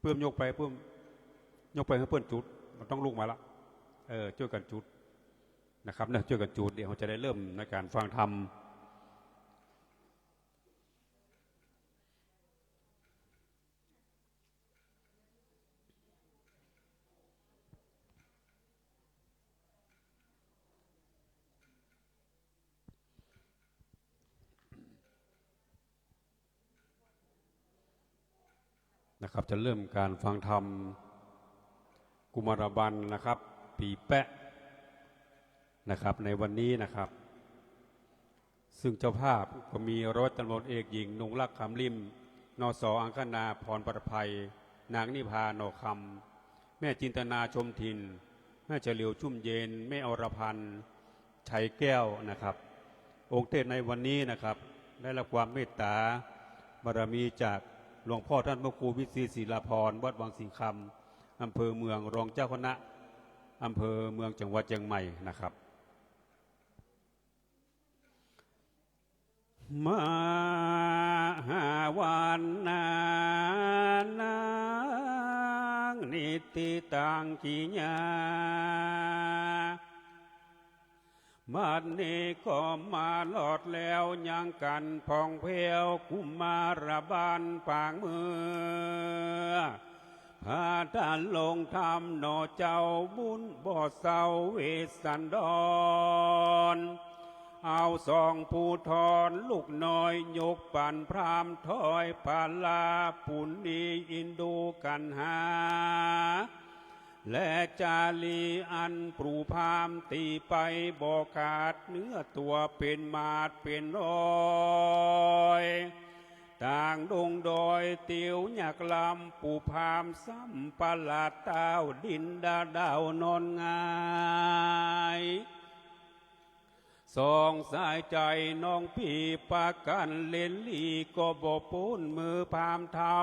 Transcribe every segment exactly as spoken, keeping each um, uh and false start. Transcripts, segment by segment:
ปิ้มยกไป ปิ้มยกไปหื้อเปิ้นจุด มันต้องลุกมาละ เออ จ้วยกั๋นจุดนะครับเนาะ จ้วยกั๋นจุด เดี๋ยวเฮาจะได้เริ่มในก๋านฟังธรรม นะครับ จะเริ่มก๋านฟังธรรมกุมารบัลนะครับ ปี๋แป๊ะนะครับ ในวันนี้นะครับ ซึ่งเจ้าภาพก็มีร้อยตำรวจเอกหญิง นงรัก คำลิ่ม นส อังคณา พรประภัย นางนิพา หน่อคำ แม่จินตนา ชมถิ่น แม่เฉลียว ชุ่มเย็น แม่อรพันธ์ ชัยแก้วนะครับ องค์เทศน์ในวันนี้นะครับ ได้รับความเมตตาบารมีจากหลวงพ่อท่านพระครูวิทย์ศรีศิลาภรณ์ วัดวังสิงห์คำ อำเภอเมือง รองเจ้าคณะอำเภอเมือง จังหวัดเชียงใหม่นะครับ มหาวันนานัง นิทธิตัง กิยา บัดนี้ก็มาฮอดแล้ว ยังกั๋นผ่องแผ้ว กุมารบัลปางเมือง พระธาตุลงธรรมหน่อเจ้า บุญบ่เศร้าเวสสันดร เอาสองผู้ทอนลูกน้อย ยกปั๋นพราหมณ์ถอย พลาปุณณี อินดูกัณหา และจารีอันปรูพราหมณ์ ตี้ไปบ่ขาดเนื้อตั๋ว เป๋นหมาดเป๋นร้อย ต่างดงดอย เตียวยักษ์ลำ ปรูพราหมณ์ซ้ำประหลาด ต้าวดินดาดาวนอนหงาย สองสายใจ๋น้องปี้ ประกั๋นเล่นหลี ก็บ่ป๊นมือพราหมณ์เฒ่า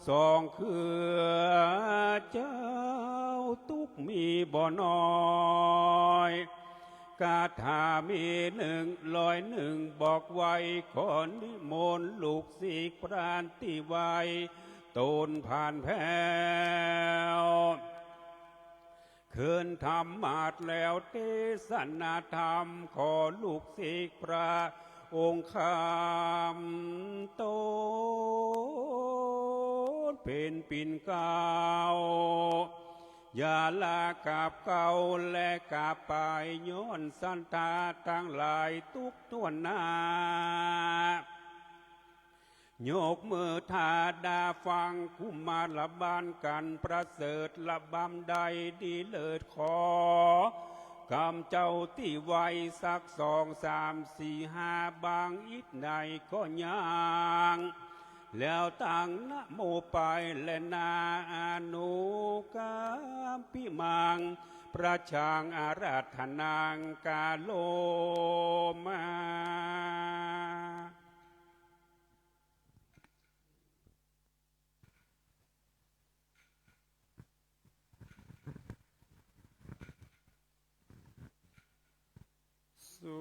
สองเครือเจ้า ตุ๊กข์มีบ่น้อย คาถามีนึ่งร้อยนึ่ง บอกไว้ ขอนิมนต์ลูกศิษย์พราหมณ์ตี้ไหว้ต๋นผ่านแผ้ว เคินธรรมาสน์แล้ว เตสนาธรรม ขอลูกศิษย์พระองค์ข้ามต๋นเป๋นปิ่นเกล้า อย่าลากราบเกล้าและกราบไป ย้อนศรัทธาตังหลายตุ๊กถ้วนหน้า ยกมือถ้าดาฟัง กุมารบัลกั๋นประเสริฐ ระบำได้ดีเลิศ ขอกำเจ้าตี้ไหว้สักสองสามสี่ห้า บางอิดไหนก็ยัง แล้วตั้งนะโมไป และนาอนุกัมปิมัง ประชังอาราธนัง กะโรมา สุ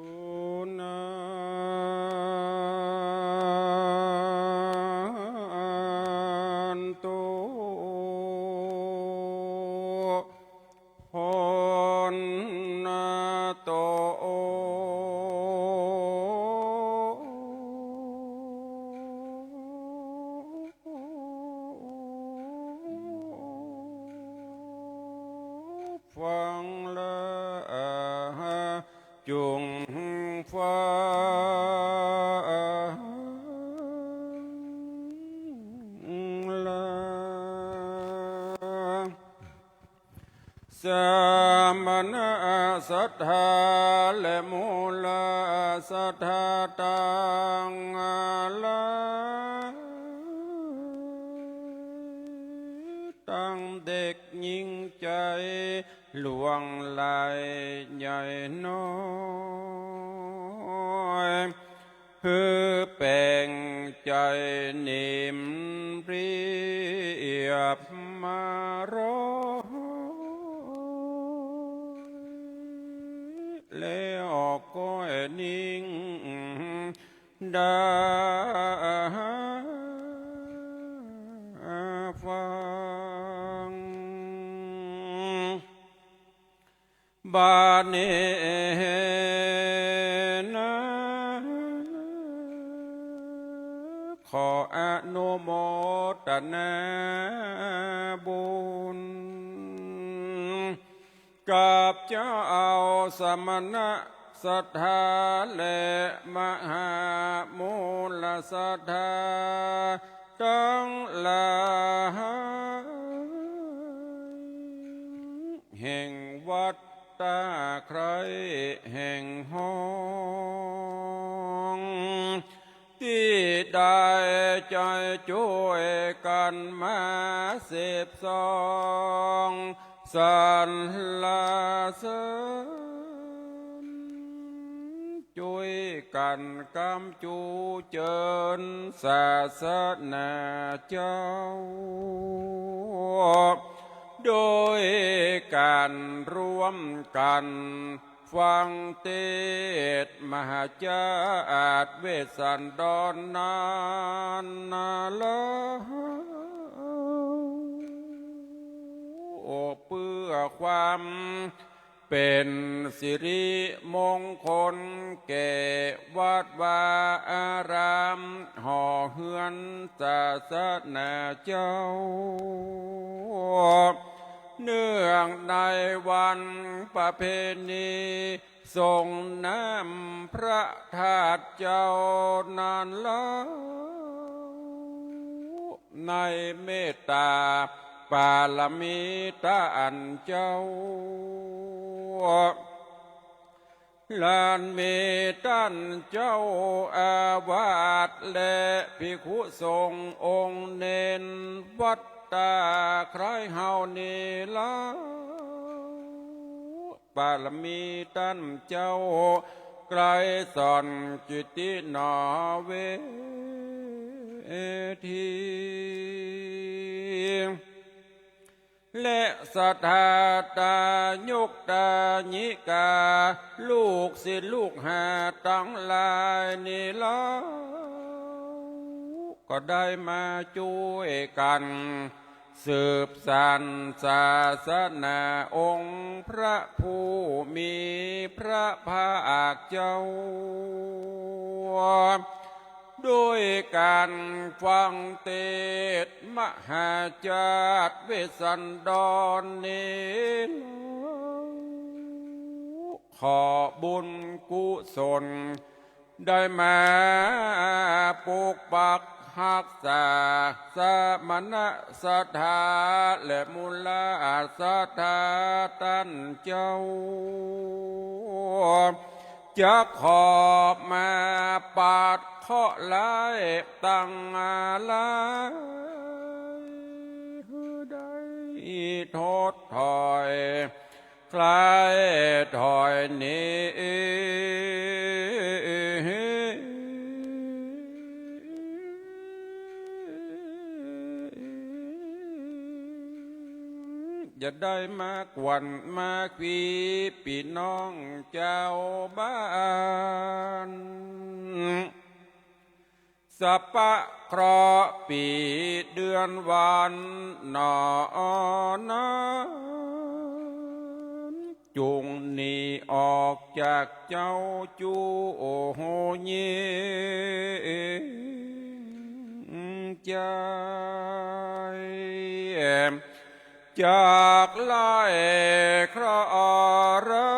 นันตุ พรณโต ฟังละ จุ่งฟ้าละ สมณศรัทธาและมูลศรัทธาตังหลาย ตังเด็กญิงใจ๋หลวงหลายใหญ่น้อย หื้อแป๋งใจ๋นิ่มเรียบมาร้อย แล้วก็นิ่ง ดาฟ้า บัดนี้นะ ขออนุโมทนาบุญ กับเจ้าสมณะศรัทธาและมหามูลศรัทธาตังหลาย แห่งวัด ตาใคร่แห่งฮ้อง ตี้ได้ใจ๋จ้วยกั๋นมาสืบส่องสรรเสริญ จ้วยกั๋นกำจูเจิญศาสนาเจ้า โดยก๋านร่วมกั๋นฟังเตสน์มหาชาติเวสสันดรนั้นนาเล่า เปื้อความ เป๋นสิริมงคลแก่วัดวาอาราม หอเฮือนศาสนาเจ้า เนื่องในวันประเพณีสรงน้ำพระธาตุเจ้านั้นเล่า ในเมตตาปารมีต้านเจ้า ลานมีต้านเจ้าอาวาสและภิกขุสงฆ์องค์เณรวัดตาใคร่เฮานี้เล่า ปารมีต้านเจ้าไกรสอนกิตติหนอเวที และศรัทธาตายกตายิกา ลูกศิษย์ลูกหาตังหลายนี้เล่า ก็ได้มาจ้วยกั๋น สืบสานศาสนาองค์พระผู้มีพระภาคเจ้า โดยก๋านฟังเตสน์มหาชาติเวสสันดรนี้ ขอบุญกุศล ได้มาปกปักฮักษาสมณะศรัทธาและมูลศรัทธาต้านเจ้า จะขอมาปัดเคราะห์ร้ายตังหลาย หื้อได้ถดถอย คลายถอยหนี อย่าได้มากวนมาขวี้ปี้น้องจาวบ้าน สัปปะเคราะห์ปี๋เดือนวันหนอนั้น จุ่งหนีออกจากเจ้าจู้โหยิ่งใจ๋ จากไล่เคราะห์ร้า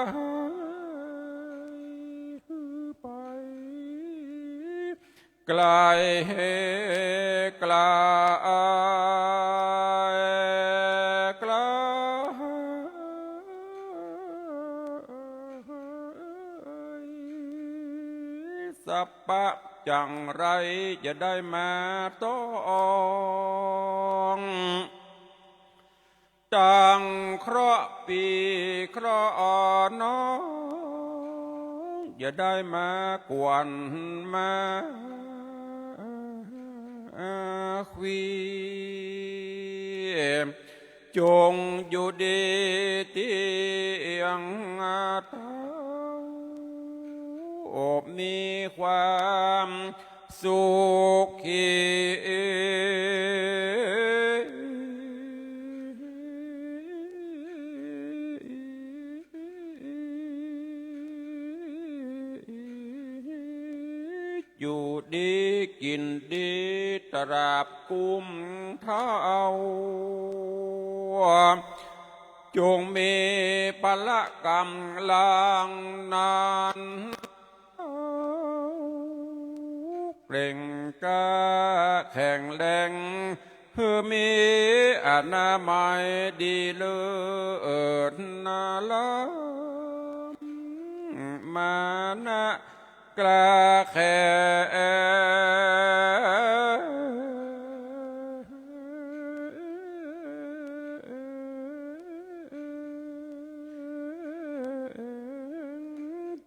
ยไป ไกล ไกล ไกล สัปปะ จั่งไรจะได้มาต้อง ตังเคราะห์ปี๋เคราะห์น้อง อย่าได้มากวนมาขวี้ จงอยู่ดีเตี้ยงเต้า มีความ สุขี ดีกิ๋นดีตราบกุมเฒ่า จงมีพละกำลังนาน เปล่งกล้าแข็งแรง หื้อมีอนามัยดีเลิศนาลำ มานะกล้าแข็ง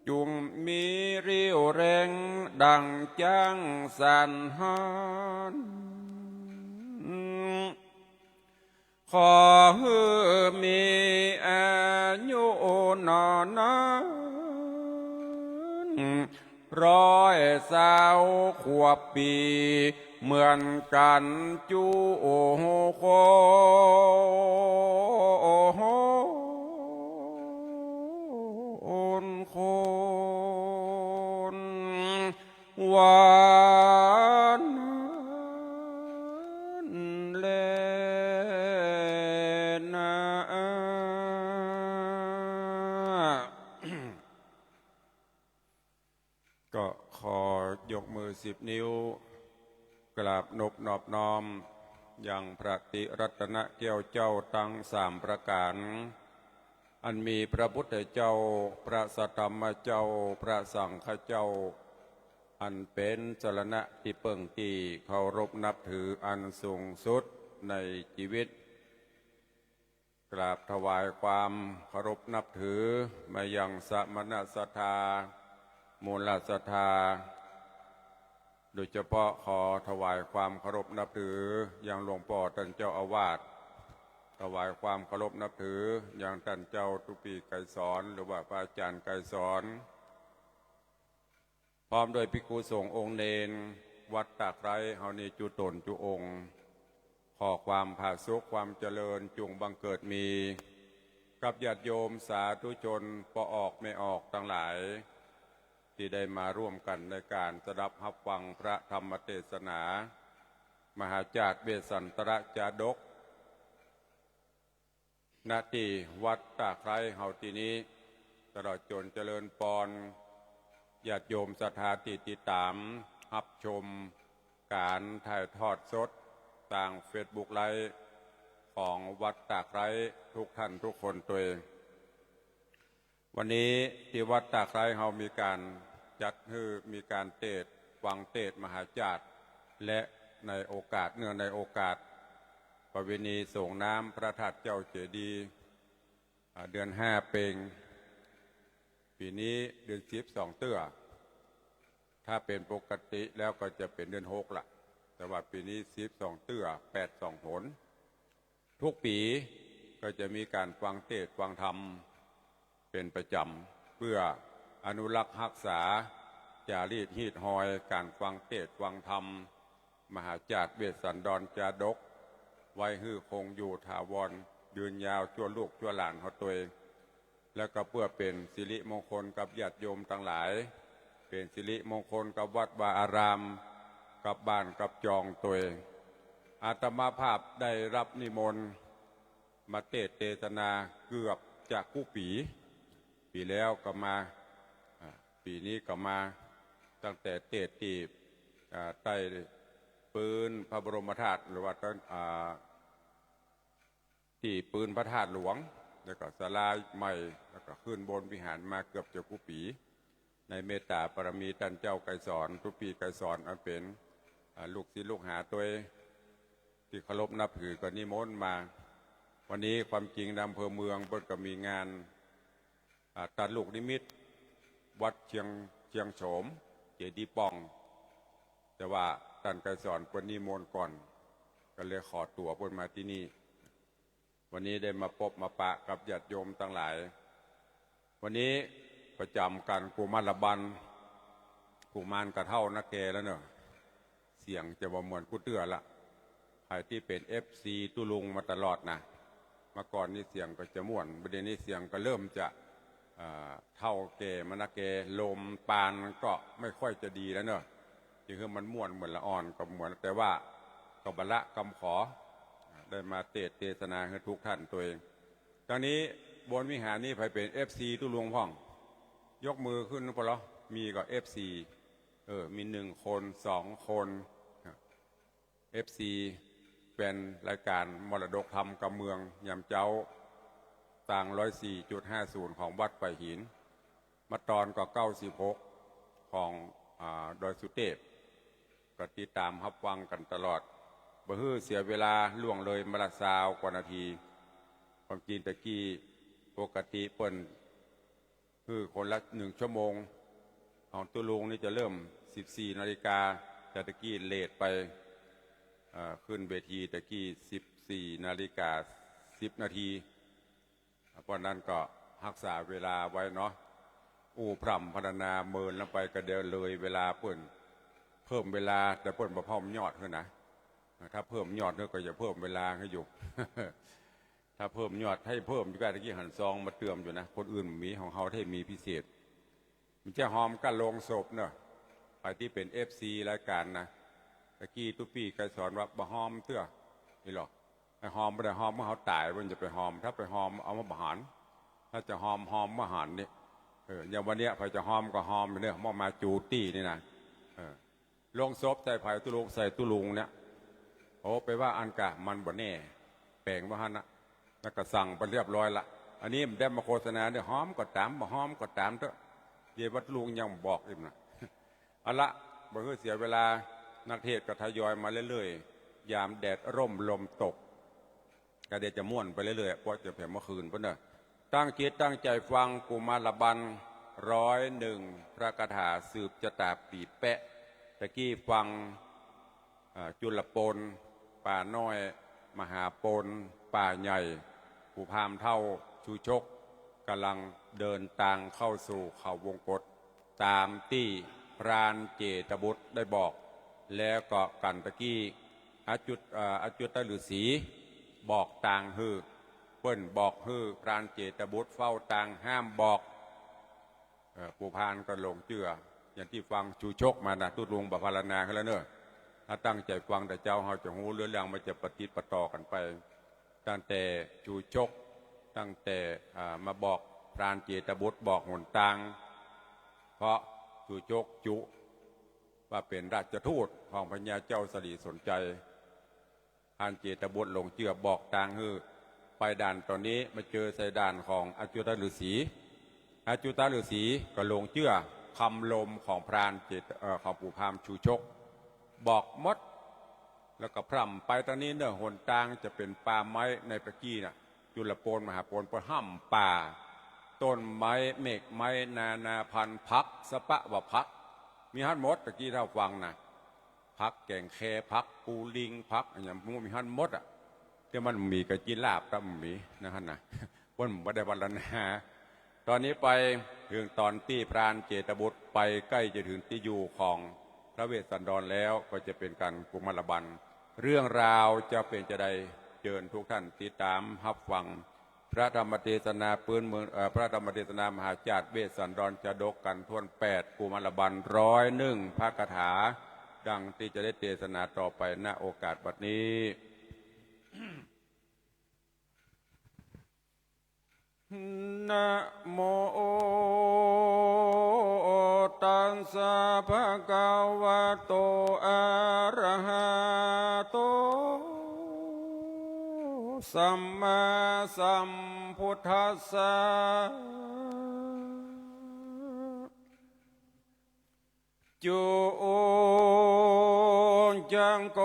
จุ่งมีเรี่ยวแรงดั่งจ๊างสันหาน ขอหื้อมีอายุนานนาน ร้อยซาวขวบปี๋ เหมือนกั๋นจุคน คน ว่านั้นแลนา ก็ขอยกมือสิบนิ้ว กราบนบนอบน้อม ยังพระติรัตนแก้วเจ้าตังสามประก๋าน อันมีพระพุทธเจ้า พระสัทธรรมเจ้า พระสังฆเจ้า อันเป๋นสรณะตี้เปิ้งตี้เคารพนับถืออันสูงสุดในจีวิต กราบถวายความเคารพนับถือมายังสมณศรัทธา มูลศรัทธา โดยเฉพาะขอถวายความเคารพนับถือยังหลวงป้อต้านเจ้าอาวาส ถวายความเคารพนับถือยังต้านเจ้าตุ๊ปี้ไกรสร หรือว่าพระอาจ๋ารย์ไกรสร พร้อมด้วยภิกขุสงฆ์องค์เณร วัดตากไคร้เฮานี้จุ๊ต๋นจุ๊องค์ ขอความผาสุขความเจริญจุ่งบังเกิดมี กับญาติโยมสาธุชนป้อออกแม่ออกตังหลาย ตี้ได้มาร่วมกั๋นในก๋านสดับฮับฟังพระธรรมเตสนา มหาจาติเวสสันตรจาดก ณ ตี้วัดตากไคร้เฮาตี้นี้ ตลอดจ๋นเจริญปอน ญาติโยมศรัทธาตี้ติดต๋ามฮับชมก๋านถ่ายทอดสดตางเฟซบุ๊กไลฟ์ของวัดตากไคร้ทุกท่านทุกคนตวย วันนี้ตี้วัดตากไคร้เฮามีก๋านจัดหื้อ มีก๋านเตสน์ ฟังเตสน์มหาจาติ และในโอกาส เนื่องในโอกาสประเวณีส่งน้ำพระธาตุเจ้าเจดีย์ อ่า เดือนห้าเป็ง ปี๋นี้เดือนสิบสองเตื้อ ถ้าเป๋นปกติแล้วก็จะเป๋นเดือนหกละ แต่ว่าปี๋นี้สิบสองเตื้อ แปดสองหน ทุกปี๋ก็จะมีก๋านฟังเตสน์ฟังธรรมเป๋นประจ๋ำ เปื้ออนุรักษ์ฮักษาจารีตฮีตฮอยก๋านฟังเตสน์ฟังธรรม มหาจาติเวสสันดรจาดก ไว้หื้อคงอยู่ถาวรยืนยาวจั่วลูกจั่วหลานเฮาตวย แล้วก็เปื้อเป๋นสิริมงคลกับญาติโยมตังหลาย เป๋นสิริมงคลกับวัดวาอาราม กับบ้านกับจองตวย อาตมาภาพได้รับนิมนต์มาเตสน์เตสนาเกือบจะกู้ปี๋ ปี๋แล้วก็มา อ่า ปี๋นี้ก็มา ตั้งแต่เตสน์ตี้ อ่า ใต้ปื๊นพระบรมธาตุ หรือว่าต้น อ่า ตี้ปื๊นพระธาตุหลวง แล้วก็ศาลาใหม่ แล้วก็ขึ้นบนวิหารมาเกือบจะกู้ปี๋ ในเมตต๋าบารมีต้านเจ้าไกรสร ตุ๊ปี้ไกรสร อันเป๋น อ่า ลูกศิษย์ลูกหาตวย ตี้เคารพนับถือก็นิมนต์มา วันนี้ความจริงในอำเภอเมืองเปิ้นก็มีงาน อ่า ตัดลูกนิมิตวัดเชียง เชียงโฉม เจดีย์ป่อง แต่ว่าต้านไกรสรเปิ้นนิมนต์ก่อน ก็เลยขอตั๋วเปิ้นมาตี้นี่ วันนี้ได้มาปบมาปะกับญาติโยมตังหลาย วันนี้ประจ๋ำก๋านกุมารบัล กุมารก็เฒ่านาแกแล้วเนาะ เสียงจะบ่เหมือนกู้เตื้อละ ใผตี้เป๋นเอฟซีตุ๊ลุงมาตลอดนะ เมื่อก่อนนี่เสียงก็จะม่วน บ่าเดี่ยวนี้เสียงก็เริ่มจะ อ่า เฒ่าแก่มานาแก ลมปานก็ไม่ค่อยจะดีแล้วเนาะ จะหื้อมันม่วนเหมือนละอ่อนก็เหมือน แต่ว่าก็บ่ละกำขอ ได้มาเตสน์เตสนาหื้อทุกท่านตวย ตางนี้บนวิหารนี้ใผเป๋น เอฟซี ตุ๊ลุงพ่อง ยกมือขึ้น ปะลอ มีก่อ เอฟซี เออ มีหนึ่งคน สองคน เอฟซี แฟนรายก๋านมรดกธรรมกำเมืองยามเจ๊า ตาง ร้อยสี่จุดห้าศูนย์ ของวัดป่ายหิน มาตอนก็ เก้าสิบหก ของ อ่า ดอยสุเตพ ก็ติดต๋ามฮับฟังกั๋นตลอด บ่หื้อเสียเวลาล่วงเลยมาละซาวกว่านาที ความจริงตะกี้ปกติเปิ้น คือคนละหนึ่งชั่วโมง ของตุ๊ลุงนี่จะเริ่มสิบสี่นาฬิกา แต่ตะกี้เลทไป เอ่อ ขึ้นเวทีตะกี้สิบสี่นาฬิกาสิบนาที เพราะนั้นก็ฮักษาเวลาไว้เนาะ อู้พร่ำพรรณนาเมินลงไปก็เดี๋ยวเลยเวลาเปิ้น เพิ่มเวลา แต่เปิ้นบ่เพิ่มยอดหื้อนะ ถ้าเพิ่มยอดหื้อก็จะเพิ่มเวลาหื้ออยู่ ถ้าเพิ่มยอดหื้อเพิ่มอยู่ ก็ตะกี้หันซองมาเติมอยู่นะ คนอื่นมี ของเฮาได้มีพิเศษ มันจะฮอมก้าโลงศพเนาะ ใผตี้เป๋น เอฟซี รายก๋านนะ ตะกี้ตุ๊ปี้ไกรสอนว่าบ่ฮอมเตื้อ นี่หรอก ไอ้ฮอมบ่ได้ฮอมเมื่อเฮาต๋าย มันจะไปฮอม ถ้าไปฮอมเอามาบ่หัน ถ้าจะฮอม ฮอมบ่หันนี่ เออ อย่างวันเนี้ยใผจะฮอมก็ฮอมเน่อ มา มาจูตี้นี่นะ เออ โลงศพใส่ใผ ตุ๊ลุง ใส่ตุ๊ลุงเนี่ย โอ้ ไปว่าอั้นกะ มันบ่แน่ แป๋งว่าหั้นนะ แล้วก็สั่งไปเรียบร้อยละ อันนี้บ่ได้มาโฆษณาเน่อ ฮอมก็ต๋าม บ่ฮอมก็ต๋ามเต๊อะ เดี๋ยวตุ๊ลุงยังบอกอีกนะ เอาละ บ่หื้อเสียเวลา นักเทศน์ก็ทยอยมาเรื่อยๆ ยามแดดร่มลมตก ก็เดี๋ยวจะม่วนไปเรื่อยๆ เพราะจะแผ่เมื่อคืนพุ้นเน่อ ตั้งจิตตั้งใจ๋ฟังกุมารบัล ร้อยหนึ่ง พระคาถาสืบจะต๋าปี่แป๊ะ ตะกี้ฟัง อ่า จุลโปน ป่าน้อย มหาโปน ป่าใหญ่ ปู่พราหมณ์เฒ่า ชูชก ก่ำลังเดินตางเข้าสู่เขาวงกต ต๋ามตี้พรานเจตบุตรได้บอก แล้วก็กั๋นตะกี้ อจุต เอ่อ อจุตฤๅษีบอกตางหื้อ เปิ้นบอกหื้อพรานเจตบุตรเฝ้าตางห้ามบอก เอ่อ ปู่พราหมณ์ก็หลงเจื้อ อย่างตี้ฟังชูชกมานะ ตุ๊ลุงบ่พรรณนาหื้อแล้วเน่อ ถ้าตั้งใจ๋ฟังแต่เจ๊า เฮาจะฮู้เรื่อง มันจะปะติดปะต่อกั๋นไป ตั้งแต่ชูชก ตั้งแต่ อ่า มาบอกพรานเจตบุตรบอกหนตาง เพราะชูชกจุว่าเป๋นราชทูตของพญาเจ้าสลีสนชัย พรานเจตบุตรหลงเจื้อบอกตางหื้อ ไปด่านต๋อนนี้มาเจอใส่ด่านของอจุตฤๅษี อจุตฤๅษีก็หลงเจื้อคำลมของพรานเจต เอ่อ ของปู่พราหมณ์ชูชก บอกหมด แล้วก็พร่ำไปตางนี้เน่อ หนตางจะเป๋นป่าไม้ในปะกี้น่ะ จุลโปนมหาโปน เปิ้นห้ามป่า ต้นไม้เมกไม้นานาพันธุ์ ผักสะปะว่าผัก มีหั้นหมด ตะกี้ถ้าฟังนะ ผักแก่งแค ผักปูลิง ผักอะหยัง มีหั้นหมดอะ แต่มันมีกะจิลาบก็มีนะหั้นนะ เปิ้นบ่ได้พรรณนา ต๋อนนี้ไปเถิงต๋อนตี้พรานเจตบุตรไปใก้จะเถิงตี้อยู่ของพระเวสสันดรแล้ว ก็จะเป๋นก๋านกุมารบัล เรื่องราวจะเป๋นจาใด เจิญทุกท่านติดต๋ามฮับฟัง พระธรรมเตสนาปื๊นเมือง เอ่อ พระธรรมเตสนามหาชาติเวสสันดรชาดกกัณฑ์ถ้วนแปด กุมารบัลร้อยหนึ่ง พระคาถา ดังตี้จะได้เตสนาต่อไป ณ โอกาสบัดนี้ นะโม ตัสสะ ภะคะวะโต อะระหะโต สัมมาสัมพุทธัสสะ จุ จัง โก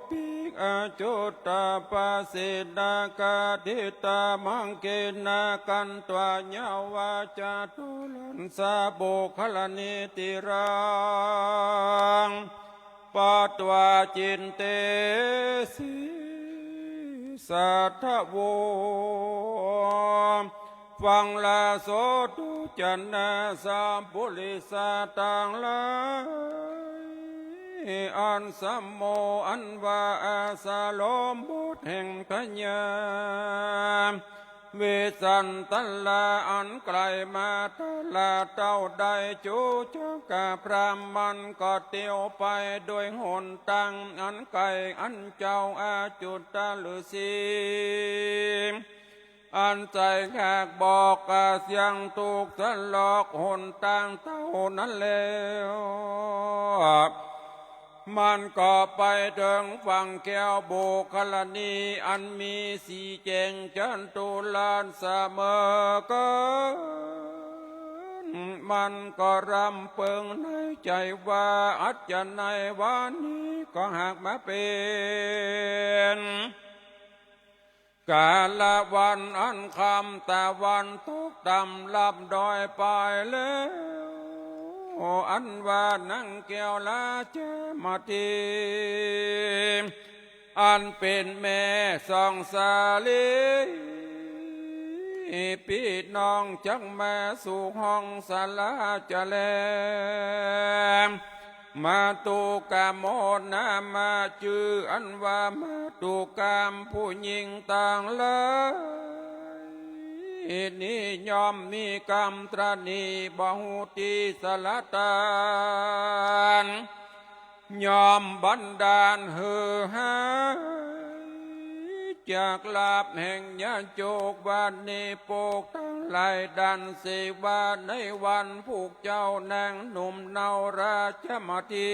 ปิ อจุตตะ ปะสิตะ กะติตะ มัง เก นะ กัน ตวะ ยะ วะ จะ ตุ รัสสะ ปุคคะ ละ นิ ติ รัง ปะ ตวะ จิน เต สิ สัตถะ โว ฟัง ละ โส ตุ จะ นะ สัพ ปุริสะ ตัง หลาย อัน สัม โม อัน ว่า อาสา ลม บท แห่ง พญา เวสสันตะลาอันใก้มา ตะลาเต้าได้จูจักกะพราหมณ์ มันก็เตียวไปโดยหนตางอันใก้ อันเจ้าอจุตฤๅษี อันใจ๋หากบอกกะเสียงถูกสลอกหนตางเต้านั้นแล้ว มันก็ไปเถิงฝั่งแคว้นโบคคัลลี อันมีสีแจ้งจัตุรัสเสมอกั๋น มันก็รำเปิงในใจ๋ว่า อัจฉะไนยะวันนี้ก็หากมาเป๋น ก๋าละวันอันค่ำตะวันตกต่ำลับดอยไปแล้ว อันว่านางแก้วราชมาติ อันเป๋นแม่สองสาลี ปี้น้องจักมาสู่ห้องศาลาจะแล มาตุกะโม นามะจื้ออันว่ามาตุกะ ผู้ญิงตังหลายนี้ย่อมมีกำตระหนี่บ่ฮู้ตี้สละตาน ย่อมบันดาลหื้อหายจากลาภแห่งยโจก วันนี้ปกตังหลายดันเสว่าในวันพุกเจ้านางหนุ่มเนาราชมาติ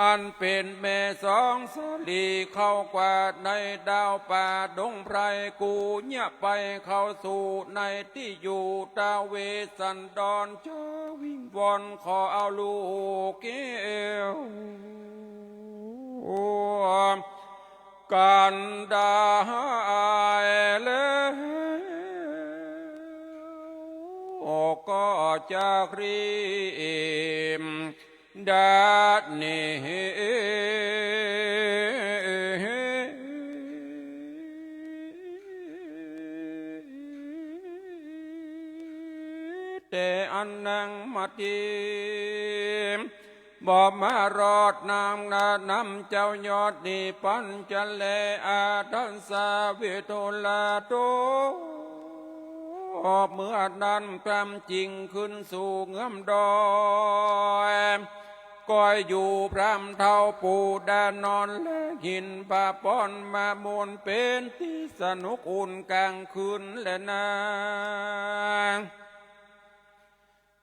อันเป๋นแม่สองสาลีเข้ากว่าในดาวป่าดงไพร กูเยียะไปเข้าสู่ในตี้อยู่ ตะเวสสันดรจะวิงวอนขอเอาลูกแก้ว กันดายแล้ว ก็จักรีบดัดนี้ แต่อันนางมาติ บ่มารอดนางนานำเจ้ายอดนี้ปั๋นจะแล อาทัสสะวิทุลาโต เมื่อนั้นพรามจึงขึ้นสู่เงื้อมดอย ก้อยอยู่พรามเฒ่าปู่ดานอนและหินผาป้อนมามูนเป๋นตี้สนุกอุ่นก๋างคืนแลนา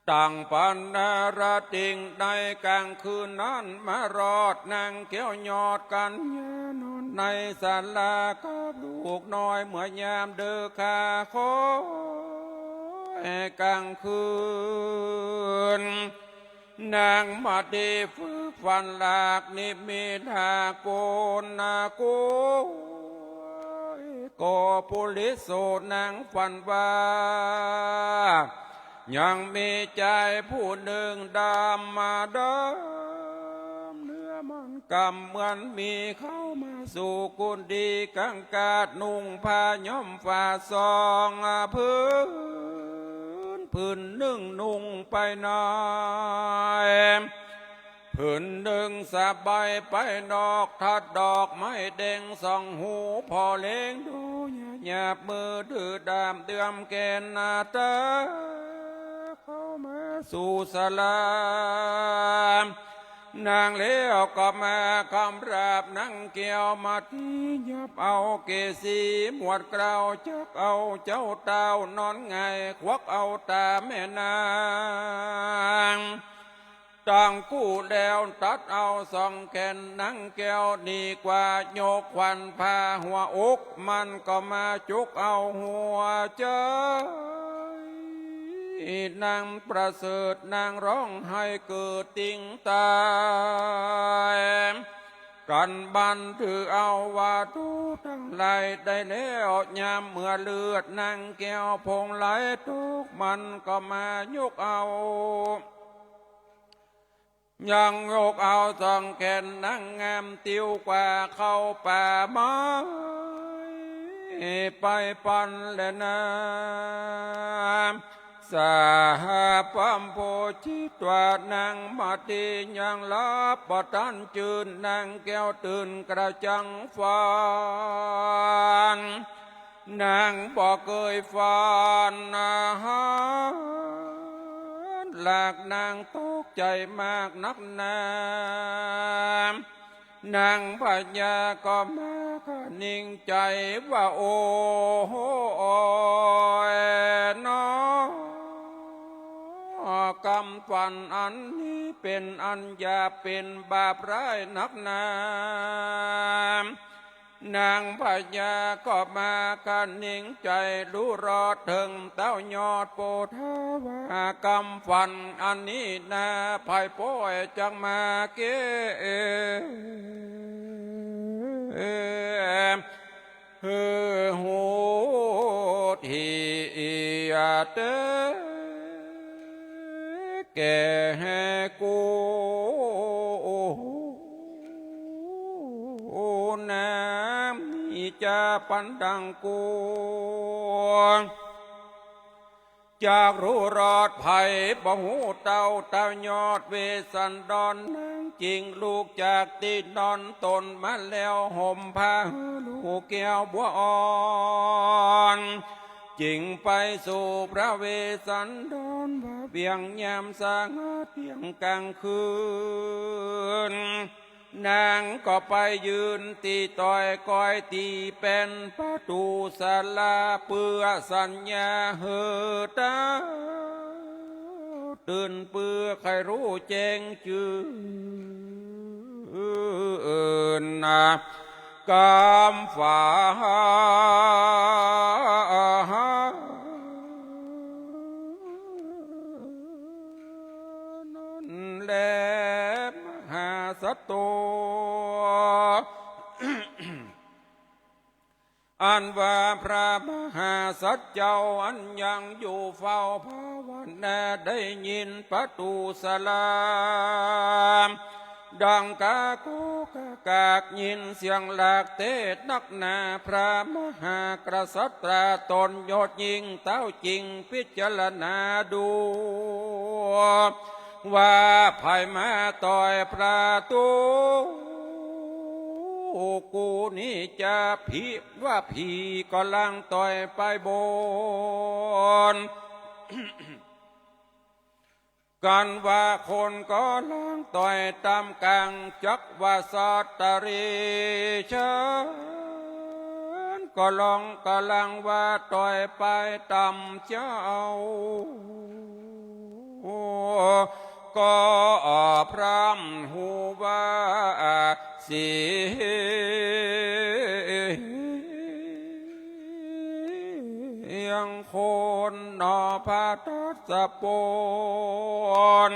ตังปันนาราตริงในก๋างคืนนั้นมารอดนางแก้วยอดกัญญานอนในศาลากับลูกน้อยเมื่อยามเดิกาคอยก๋างคืน นางมาติใฝ่ฝันหลากนิมิตหากปูนนาโก ก็ปุริโสนางฝันว่า ยังมีจายผู้นึ่งดำมาดำเนื้อมันกำเหมือนมีเข้ามาสู่กุฏิกังกาดนุ่งผ้าย้อมฝาสองผืน ผืนนึ่งนุ่งไปใน ผืนนึ่งสบายไปนอก ทัดดอกไม้แดงสองหู ผ่อแหลงดูหยาบๆ มือถือดาบเตื้อมแขนหน้าตา เข้ามาสู่ศาลา นางแล้วก็มากำราบนางแก้วมาติ หยับเอาเกศสีหมวดเกล้า จักเอาเจ้าเต้านอนหงาย ควักเอาต๋าแม่นาง ตังคู่แล้วตัดเอาสองแขนนางแก้วนี้กว่ายกขวัญผ่าหัวอก มันก็มาจุกเอาหัวใจ๋นางประเสริฐ นางฮ้องไห้เกิดติงต๋าย กันบันถือเอาว่าทูตังหลายได้แล้ว ยามเมื่อเลือดนางแก้วพงไหลตก มันก็มายกเอา ยังยกเอาสองแขนนางงามติวกว่าเข้าป่าไม้ไปปันแลนา สหพรามโพธิตวานางมาติยังหลับบ่ตันจื้น นางแก้วตื่นกระจ่างฝัน นางบ่เกยฝัน หากนางตกใจ๋มากนักหนา นางพญาก็มาคะนิงใจ๋ว่า โอ้ยหนอ กำฝันอันนี้เป๋นอันหยาบ เป๋นบาปร้ายนักหนา นางพญาก็มาคะนิงใจ๋ฮู้รอดเถิงเต้ายอดโพธาวา กำฝันอันนี้นา ใผป้อยจักมาแก้หื้อฮู้ตี้เต๊แก่กู นา มีจาปันดังกู จักฮู้รอดใผบ่ฮู้เต้า เต้ายอดเวสสันดร นางจึงลุกจากตี้นอนต๋นมาแล้ว ห่มผ้าหื้อลูกแก้วบัวอ่อน จึงไปสู่พระเวสสันดร ว่าเวียงยามสงัดเตี้ยงกลางคืน นางก็ไปยืนตี้ตอยก้อยตี้แป้นประตูศาลา เปื้อสัญญาหื้อเต้าตื่น เปื้อใค่ฮู้แจ้งจื้อนา กำฝัน นั้นแล มหาสัตว์โต อันว่าพระมหาสัตว์เจ้า อันยังอยู่เฝ้าภาวนา ได้ยินประตูศาลา ดังกาโกกากาก ยินเสียงหลากเตศนักหนา พระมหากษัตราต๋นยอดยิ่งเต้าจึงพิจารณาดู ว่าใผมาต่อยประตูกูนี้ จะผิดว่าผีก็ลางต่อยไปบน กันว่าคนก็ลางต่อยต่ำกลาง จักว่าสัตว์เดรัจฉานก็ลองก็ลางว่าต่อยไปต่ำเจ้า ก็พร่ำฮู้ว่าเสียงคนหนอพระทศพล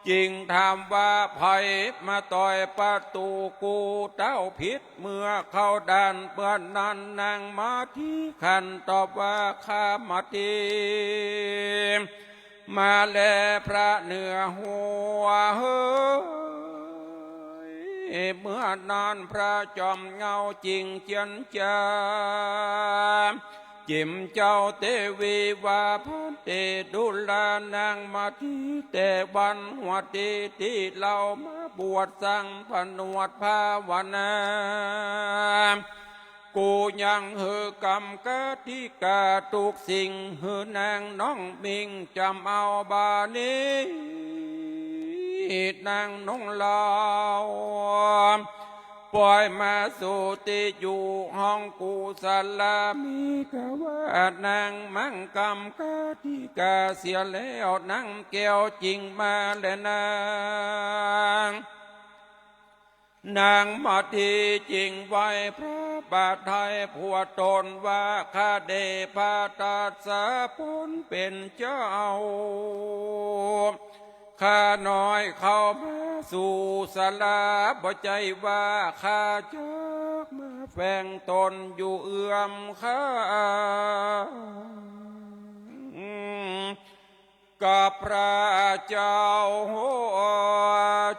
จึงถามว่าใผมาต่อยประตูกูเต้าผิด เมื่อเข้าด่านเมื่อนั้น นางมาทีขันตอบว่า ข้ามาที มาแลพระเหนือหัวเฮย เมื่อนั้นพระจอมเหง้าจึงเจียนจา จิ๋มเจ้าเตวีว่า ภันเต ดูรา นางมาทีแต่วันหัวตี้ ตี้เฮามาบวชสังผนวดภาวนา กูยังหื้อกำกติกากู้สิ่ง หื้อนางน้องมิ่งจ๋ำเอาบ่านี้ นางนุ่งลาว ป่อยมาสู่ตี้อยู่ห้องกูศาลา มีกาว่านางมั่งกำกติกาเสียแล้ว นางแก้วจึงมาแลนาง นางมาทีจึงไหว้พระบาทไท้ผัวต๋นว่า ข้าเดชะพระทศพลเป๋นเจ้า ข้าน้อยเข้ามาสู่ศาลา บ่ใจ้ว่าข้าจักมาแฝงต๋นอยู่เอื้อมข้าง กับพระเจ้า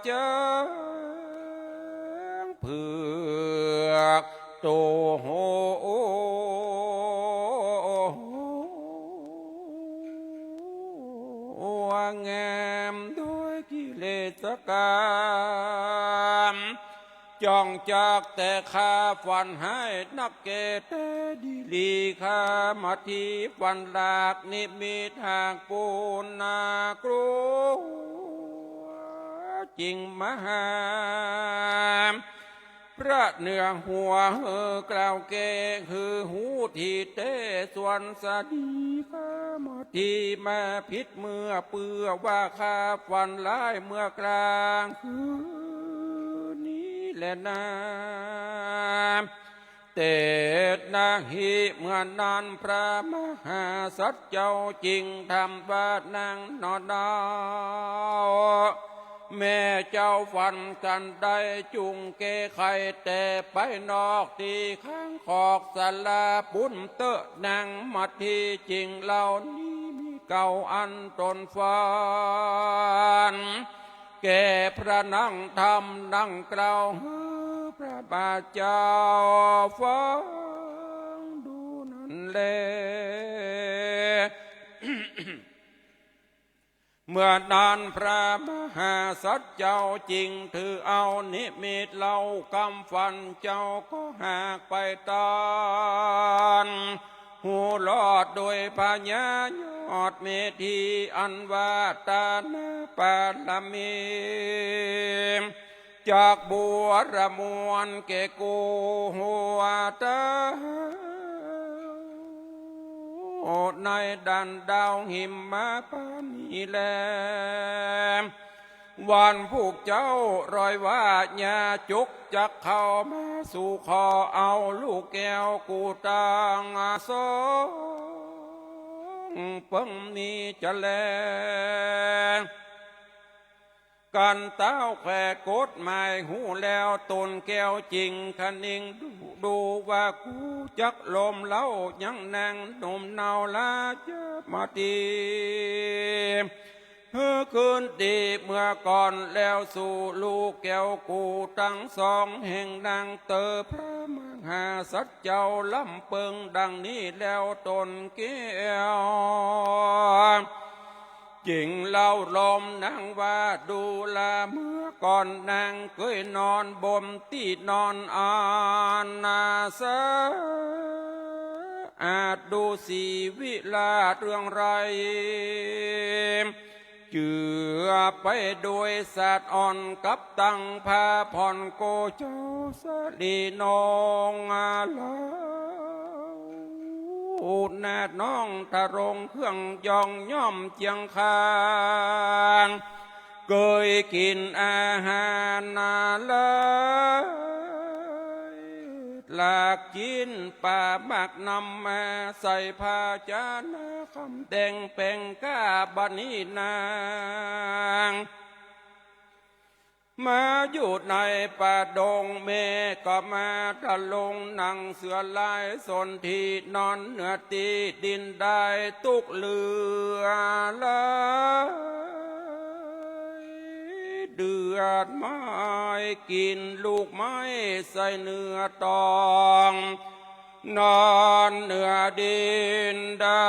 เจิงเผือกโต แงมด้วยกิเลสกรรม จ้อง จักแต่ข้าฝันฮ้ายนักแก่แต่ดีหลี ข้ามาตี้ฝันหลากนิมิตหากปูนนากลัว จึงมาหาพระเหนือหัว หื้อกล่าวแก่หื้อฮู้ตี้แต๊ส่วนสะดี ข้ามาตี้มาผิดเมื่อเปื้อว่าข้าฝันร้ายเมื่อกลางคืนนี้แลนา เตนะหิ เมื่อนั้นพระมหาสัตว์เจ้าจึงถามว่า นังหนอเนา แม่เจ้าฝันจันใด จุ่งแก้ไขแต่ไปนอกตี้ข้างขอกศาลาปูนเต๊อะ นังมาตี้ จริงเล่านี้มีเก่าอันตนฝัน แก่พระนังธรรมดังกล่าวหื้อพระบาทเจ้าฟังดูนั้นแล เมื่อนั้นพระมหาสัตว์เจ้าจึงถือเอานิมิตเล่ากำฝันเจ้าก็หากไปตาน ฮู้รอดโดยพญายอดเมธีอันว่าตานาปารมี จักบัวระมวลแก่กูหัวเต้า ในดันดาวหิมมาปานีแล วันผูกเจ้ารอยว่าญาจุกจักเข้ามาสู่ขอเอาลูกแก้วกูตังสองเปิงนี้จะแล กันเต้าแขวกฎหมายฮู้แล้ว ตนแก้วจึงคะนิงดู ดูว่ากูจักลมเล้ายังนางหนุ่มเนาลาจะมาตี หื้อคืนดีเมื่อก่อนแล้วสู่ลูกแก้วกูตังสองแห่งนางเตอ พระมหาสัตว์เจ้าลำเปิงดังนี้แล้วตนแก้ว จึงเล่าลมนางว่า ดูราเมื่อก่อนนางเกยนอนบนตี้นอนอันนาสะอาด ดูสีวิราชเรืองไร้ เจือไปโดยสัตว์อ่อนกับตังพาผ่อนโกเจ้าสลีนองอาลา อุณาน้องทรงเครื่องยองย่อมเจียงคาง เกยกิ๋นอาหารนาลา หลากจิ๊นปลาหมากนำมาใส่ภาชนะคำแดงแปงก้า บัดนี้นาง มาอยู่ในป่าดง แม่ก็มาทรงนั่งเสื่อลายสนธินอนเหนือตี้ดินได้ตุ๊กเหลือหลาย เดือดไม้กิ๋นลูกไม้ใส่เนื้อตอง นอนเหนือดินได้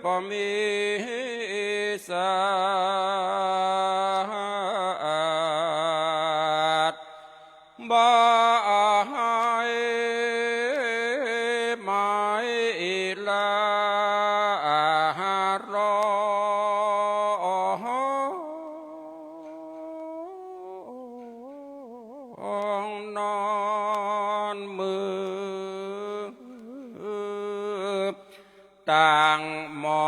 บ่มีสัตว์บ่าหายไม้ละหาร้อง นอนมือต่างหมอ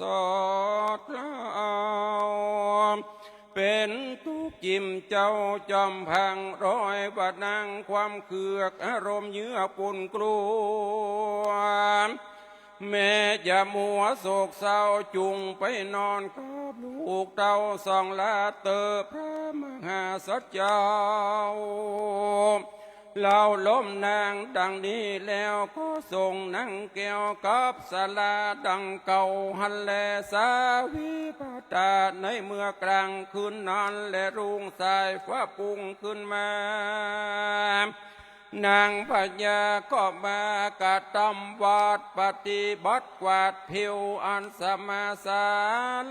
สอดเล่า เป๋นตุ๊กข์จิ่มเจ้าจอมพัง ร้อยว่านางความเคือกอารมณ์เยือกปุ่นกลัว แม้จะมัวโศกเศร้า จุ่งไปนอนกับลูกเต้าสองลาเตอ พระมหาสัตว์เจ้า เล่าล้มนางดังนี้แล้วก็ส่งนางแก้วกับสาราดังเก่าหั้นแล สาวิภาตา ในเมื่อกลางคืนนั้นแล รุ่งสายฟ้าปุ้งขึ้นมา นางพญาก็มากระตำวัตรปฏิบัติกวาดผิวอันสมาสา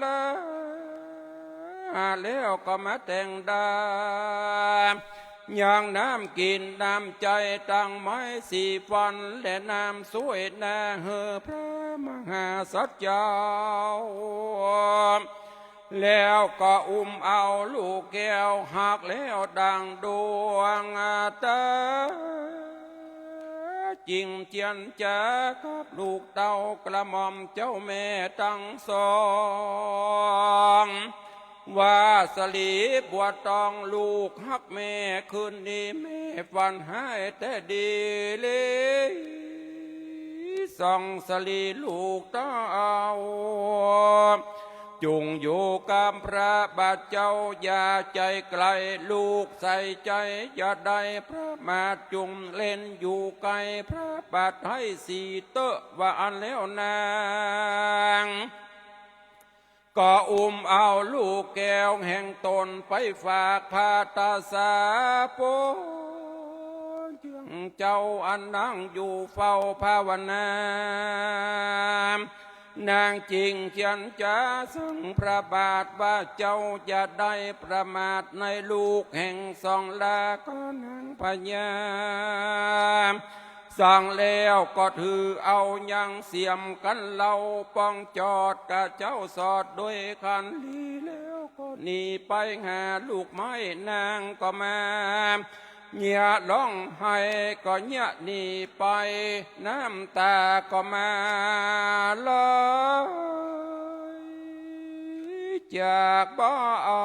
ลา แล้วก็มาแต่งดา ยังน้ำกิ๋นน้ำใจ๊ตังไม้สีฟัน และน้ำส้วยหน้าหื้อพระมหาสัตว์เจ้า แล้วก็อุ้มเอาลูกแก้วหักแล้วดังดวงตา จิ่งเจียรจากับลูกเต้ากระหม่อมเจ้าแม่ตังสอง ว่าสลีบัวตองลูกฮักแม่ คืนนี้แม่ฝันฮ้ายแต๊ดีหลี ส่องสลีลูกเต้า จุ่งอยู่กับพระบาทเจ้าอย่าใจ๋ไก๋ ลูกใส่ใจ๋อย่าได้ประมาท จุ่งเล่นอยู่ใก้พระบาทให้สีเต๊อะ ว่าอั้นแล้วนาง ก็อุ้มเอาลูกแก้วแห่งต๋นไปฝากพระตาสาปง เจ้าอันนั่งอยู่เฝ้าภาวนา นางจิ่งเจียรจาสั่งพระบาทว่า เจ้าอย่าได้ประมาทในลูกแห่งสองลา ก็นางพญา สั่งแล้วก็ถือเอายังเสียมกั๋นเล่า ป้องจอดกระเจ้าสอดด้วยคันลี แล้วก็หนีไปหาลูกไม้ นางก็มาเยียะฮ้องไห้ ก็เยียะหนีไป น้ำต๋าก็มาไหล จากบ่เอา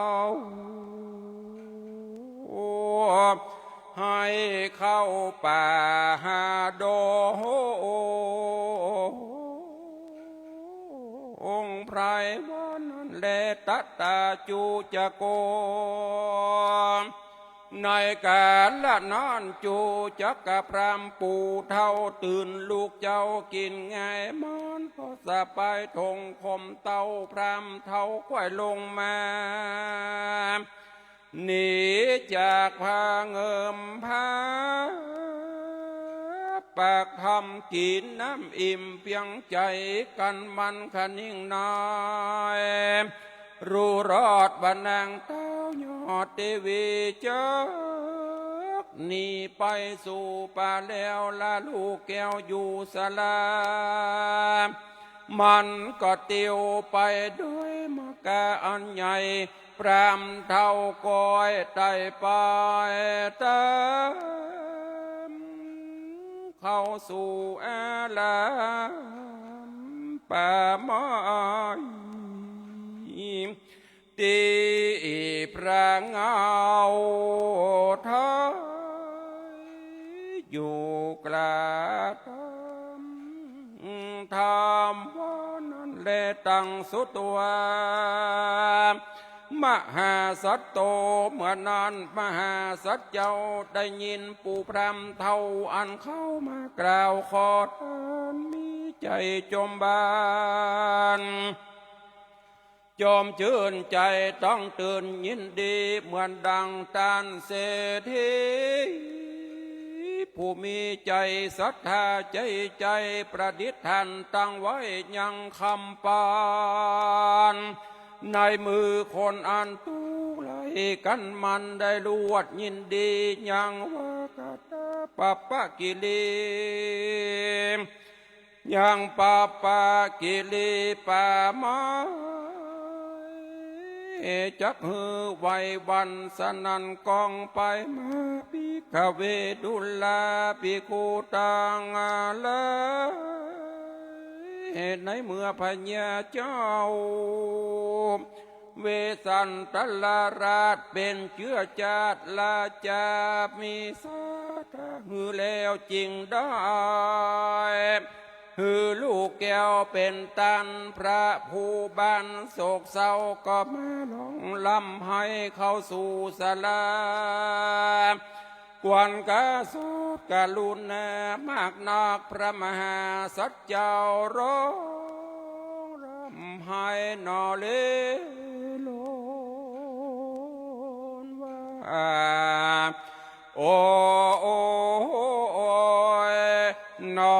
ให้เข้าป่าหาดงไพร ว่านั้นแล ตะตาจุจโก ในก๋าละนั้นจุจกพราหมณ์ปู่เฒ่าตื่น ลูกเจ้ากิ๋นง่าย มันก็สะปายถงคมเต้า พราหมณ์เฒ่าค่อยลงมา หนีจากผาเงิมผา ปากถ้ำกิ๋นน้ำอิ่มเปียงใจ๋ กั๋นมันขะนิ่งน้อย ฮู้รอดว่านางเต้ายอดเตวีจักหนีไปสู่ป่าแล้ว ละลูกแก้วอยู่สาลา มันก็เตียวไปด้วยมะกาอันใหญ่ พราหมณ์เฒ่าก้อยไต่ไปต๋าม เข้าสู่อารามป่าไม้ ตี้พระเงาไท้อยู่กระตำธรรม ว่านั้นแล ตังสุตวา มหาสัตโต เมื่อนั้นมหาสัตว์เจ้าได้ยินปู่พราหมณ์เฒ่าอันเข้ามากล่าวขอทาน มีใจ๋จมบาน จมจื้นใจ๋ต้องตื่นยินดี เหมือนดังต้านเศรษฐี ผู้มีใจ๋ศรัทธาใจ๋ใจ๋ประดิษฐานตั้งไว้ยังคำปาน ในมือคนอันตุ๊ไลกั๋นมันได้รวดยินดี ยังว่ากัตตาปัปปกิริ ยังปัปปกิริป่าไม้ จักหื้อไหว้หวั่นสนั่นก้องไปมา ภิกขเว ดูราภิกขุตัง อาลา ในเมื่อพญาเจ้า เวสสันตรราชเป๋นเจื้อจาติราชา มีศรัทธาหื้อแล้วจึงได้ หื้อลูกแก้วเป๋นต้าน พระผู้บ่านโศกเศร้าก็มาร้องร่ำไห้เข้าสู่ศาลา ควรกระสุดกรุณามากนัก พระมหาสัตว์เจ้าร้องร่ำไห้หนอเลโลนว่า โอ้ยหนอ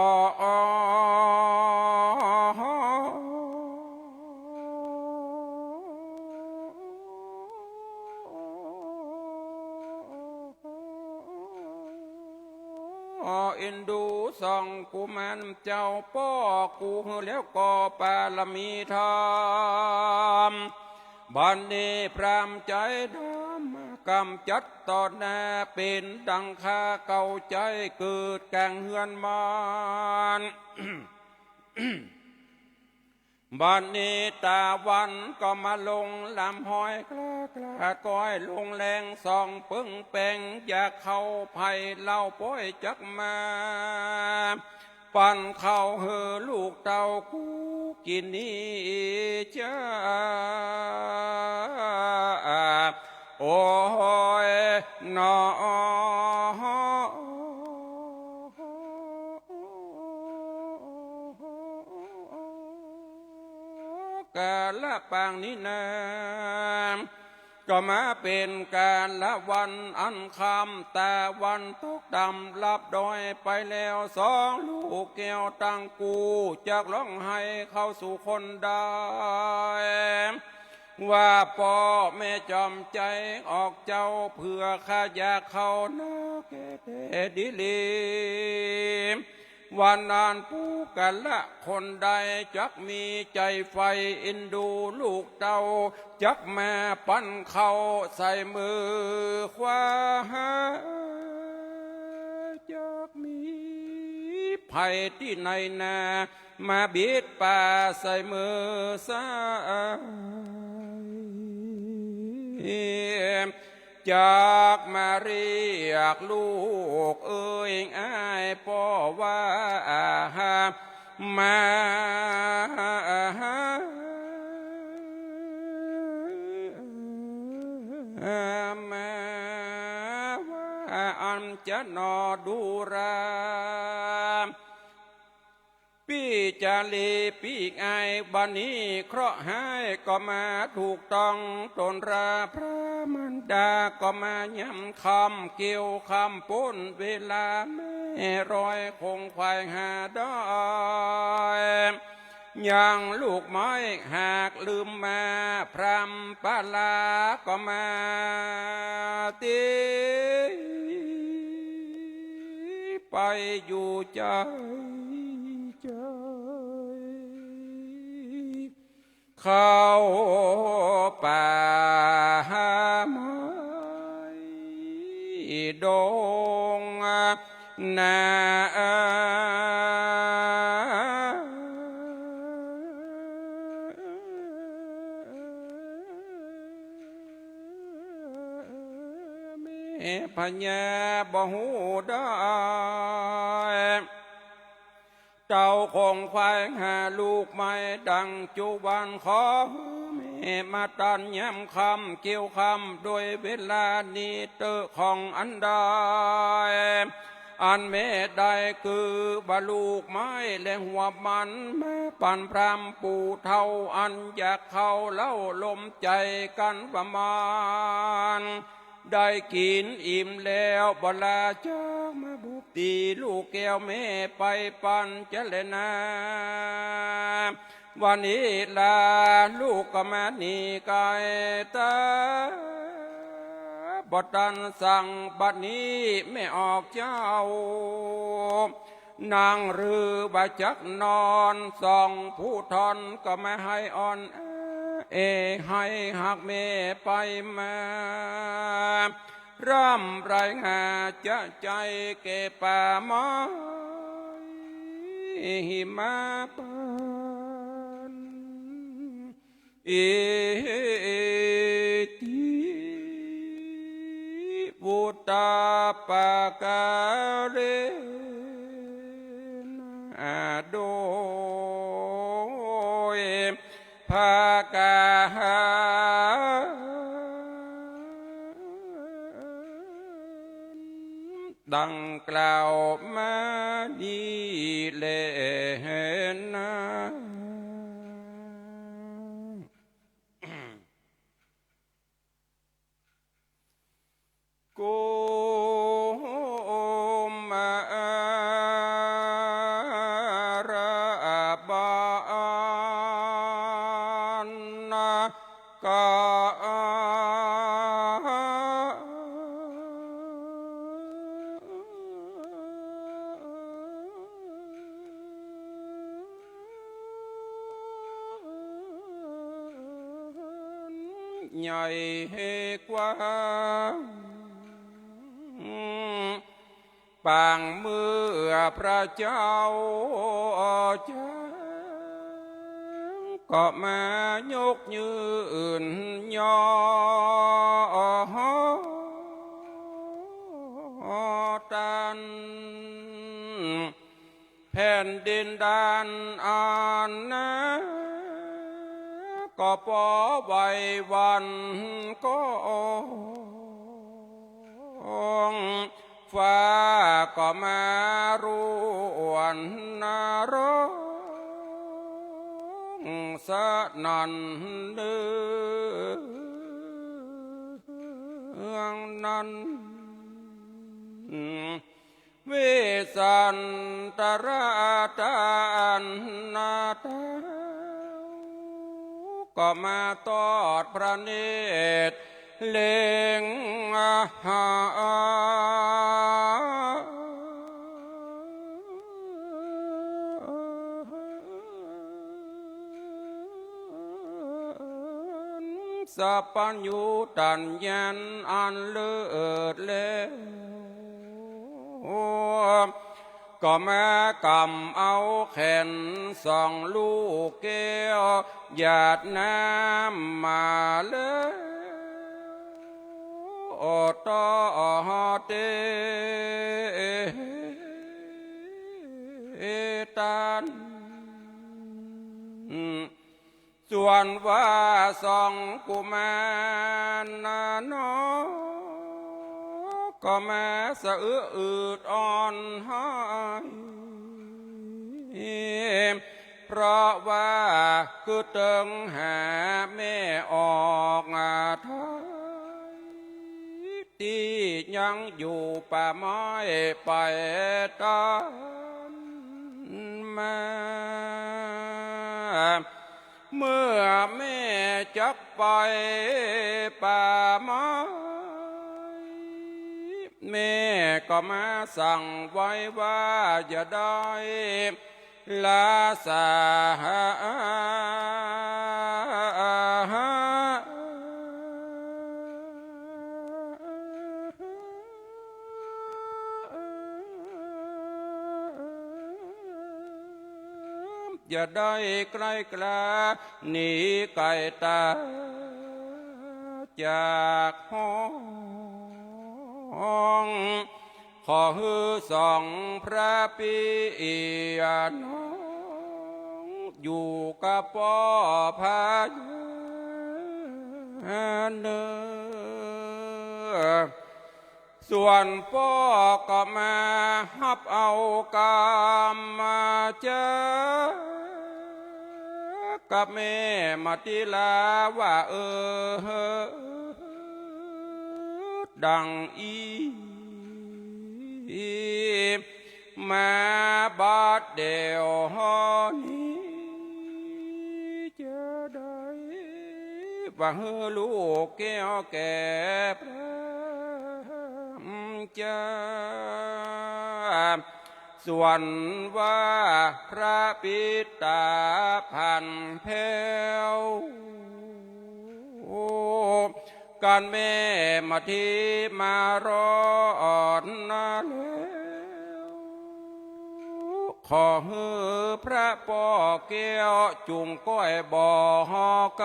เอ็นดูสองกุมารเจ้าป้อกูหื้อแล้วก็ปารมีธรรม บัดนี้พรามใจ๋ดำกำจัดต่อหน้า เป๋นดังข้าเก่าใจ๋เกิดก๋างเฮือนมาน บัดนี้ตาวันก็มาลงลำห้อย กล้ากล้าก้อยลงแรงส่องเปิงแปง อยากเข้าใผเล่าป้อยจักมา ปันข้าวหื้อลูกเต้ากูกิ๋นนี้จ้า โอ้ยหนอ กาละปางนี้นา ก็มาเป๋นกาละวันอันค่ำ ตาวันตกดำลับดอยไปแล้ว สองลูกแก้วตังกูจักร้องไห้เข้าสู่คนได้ ว่าป้อแม่จอมใจ๋ออกเจ้า เผื่อข้าอยากเข้านาแก่แต่ดีหลี วันนั้นปุคคละคนใดจักมีใจ๋ใฝ่เอ็นดูลูกเต้า จักมาปันข้าวใส่มือขวา จักมีใผตี้ไหนนา มาบิดป๋าใส่มือซ้าย จักมาเรียกลูกเอ่ยอ้ายป้อว่า มา มาว่าอันจะหนอดูรา ปี้จารีปี้อ้าย บัดนี้เคราะห์ฮ้ายก็มาถูกต้อง ตนราพระมารดาก็มายามค่ำ เกี่ยวค่ำป๊นเวลาแม่รอยคงควายหาดอย ยังลูกไม้หากลืมมา พรามปาลาก็มาตี้ ไปอยู่ใจ๋ใจ๋ เข้าป่าไม้ดงนา แม่พญาบ่ฮู้ได้ เต้าคงควายหาลูกไม้ดังจุวัน ขอหื้อแม่มาตันยามค่ำ เกี่ยวค่ำโดยเวลานี้เต๊อะ ของอันใด อันแม่ได้คือบ่าลูกไม้และหัวมัน มาปันพรามปู่เฒ่า อันอยากเข้าเล้าลมใจ๋กั๋นว่ามัน ได้กิ๋นอิ่มแล้วบ่ลาจักมาบุบตี๋ลูกแก้วแม่ไปปันจะแลนา วันนี้ลาลูกก็มาหนีไก๋ต๋า บ่ตันสั่งบัดนี้แม่ออกเจ้า นั่งหรือบ่าจักนอน สองผู้ทอนก็มาไห้อ่อนแอ ไห้หากแม่ไปมา ร่ำไรหาจะใจ๋แก่ป่าไม้หิมาปัน อิติ วุตตปาการะนะ โดยผากาหา กุมารบาล กา ใหญ่กว้าง ปางเมื่อพระเจ้าแจ้ง ก็มายกยืนยอตัน แผ่นดินด้านอันนะ ก็ปอไหวหวั่นก็ ฟ้าก็มาร่วนร้องสนั่นเนืองนั้น วิสันตราต้านนาแต้ว ก็มาตอดพระเนตร เล็งหา สัพพัญญูตัญญาณอันเลิศแล้ว ก็มากำเอาแขนสองลูกแก้ว หยาดน้ำมาแล้ว โอตอเตตัน ส่วนว่าสองกุมารน้อง ก็มาสะอึกอืดอ่อนไห้ เพราะว่าคือเติงหาแม่ออกไทย ตี้ยังอยู่ป่าไม้ไปตันมา เมื่อแม่จักไปป่าไม้ แม่ก็มาสั่งไว้ว่าอย่าได้ละสา อย่าได้ใกล้กล้าหนีไกลตาจากห้อง ขอหื้อสองพระปี้น้อง อยู่กับป้อพญาเนอ ส่วนป้อก็มาฮับเอากำมาจากกับแม่มติลาว่าเออ ดังอี้ มาบัดเดี๋ยวนี้ จะได้ว่าหื้อลูกแก้วแก่พระเจ้า ส่วนว่าพระปิดตาผันแผ้ว กันแม่มาที่มารอดนาแล้ว ขอหื้อพระป้อแก้วจุ่งก้อยบอกก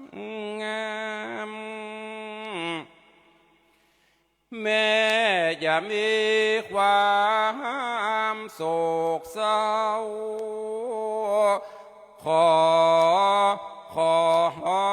ำงาม แม่อย่ามีความโศกเศร้า ขอ ขอ ขอ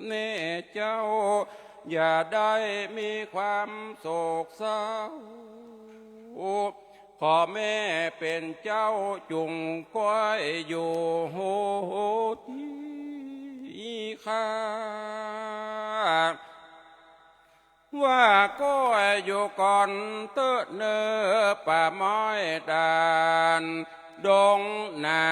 แน่เจ้า อย่าได้มีความโศกเศร้า ขอแม่เป๋นเจ้าจุ่งก้อยอยู่ตี้ข้า ว่าก้อยอยู่ก่อนเต๊อะเน่อ ป่าไม้ดานดงนา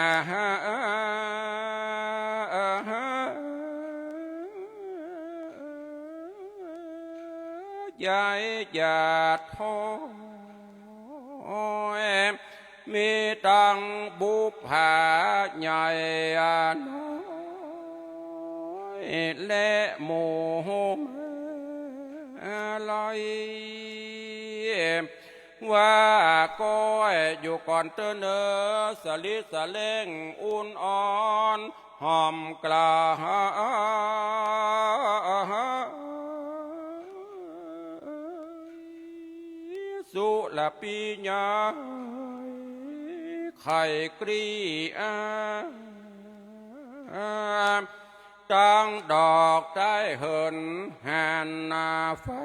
ยายอย่าท้อ มีตังบุปผาใหญ่น้อย และหมู่มาลัย ว่าก้อยอยู่ก่อนเต๊อะเน่อ สะหลิดสะแหลงอุ่นอ่อน หอมกล่าว สุรปิยาย ไขกรีอา ตังดอกใต้เหินหันหน้าฟ้า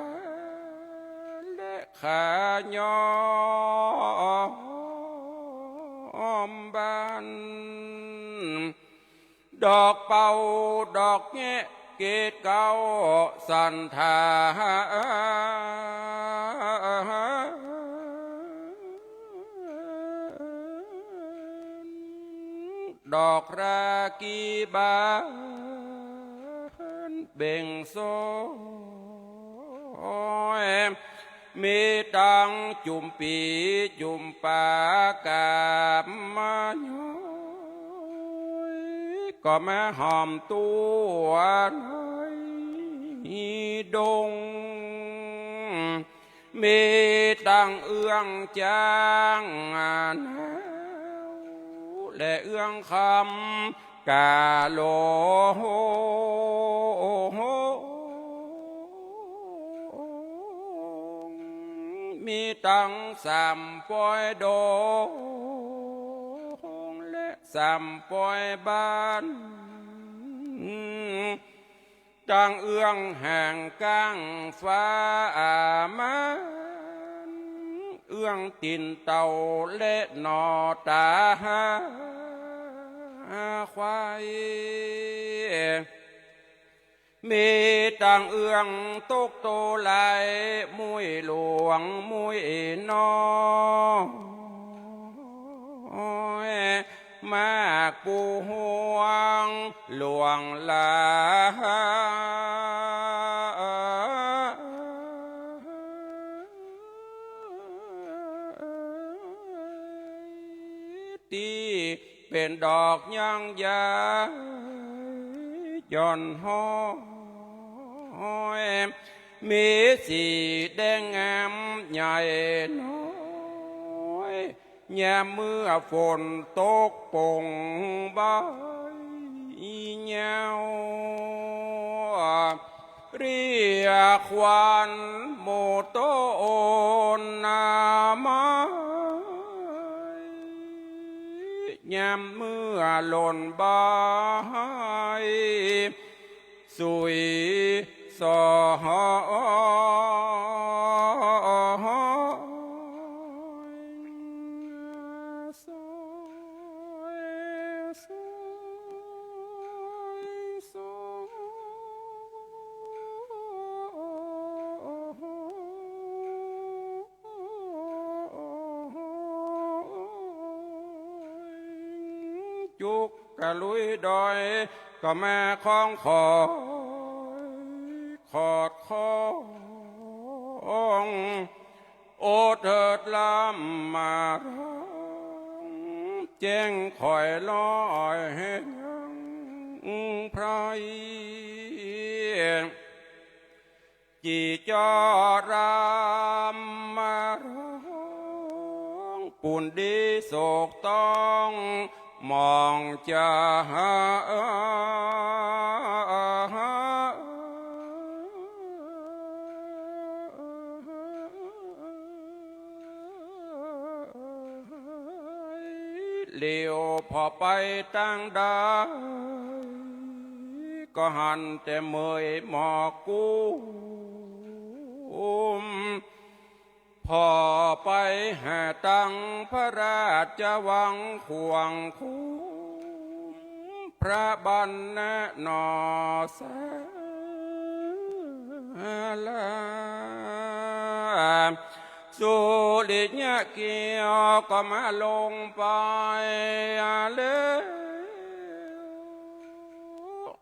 และขายอมบาน ดอกเป่าดอกแงะเกตเกล้าสันธาน ดอกรากีบานเบ่งโสย มีตังจุ่มปีจุ่มปากาบมาย้อย ก็มาหอมตั๋วในดง มีตังเอื้องจ้างหนาว และเอื้องคำ กาหลง มีตังสามปอยดง และสามปอยบ้าน ตังเอื้องแห่งก้างฟ้าอามัน เอื้องตี๋นเต่าและหน่อต๋าควาย มีตังเอื้องตกโตไหล มุ้ยหลวงมุ้ยน้อย มากปูฮวงหลวงหลาย ตี้เป๋นดอกยางใหญ่หย่อนห้อย มีสีแดงงามใหญ่น้อย ยามเมื่อฝนตกป่งใบเหี่ยว เรียกขวัญหมู่ต้นไม้ ยามเมื่อหล่นใบ สุยสอ จุกกะลุยดอย ก็มาคล้องคอยขอดคล้อง โอเถิดลำมาร้อง แจ้งคอยลอยยังไพร จี่จ้อรำมาร้อง ปูนดีโศกต้องหมองจา เหลียวผ่อไปตางใด ก็หันแต่เหมยหมอกกุม ผ่อไปหาตังพระราชวังขวางคุ้ม พระบรรณะหนอศาลา สุริยะเกี้ยวก็มาลงไปแล้ว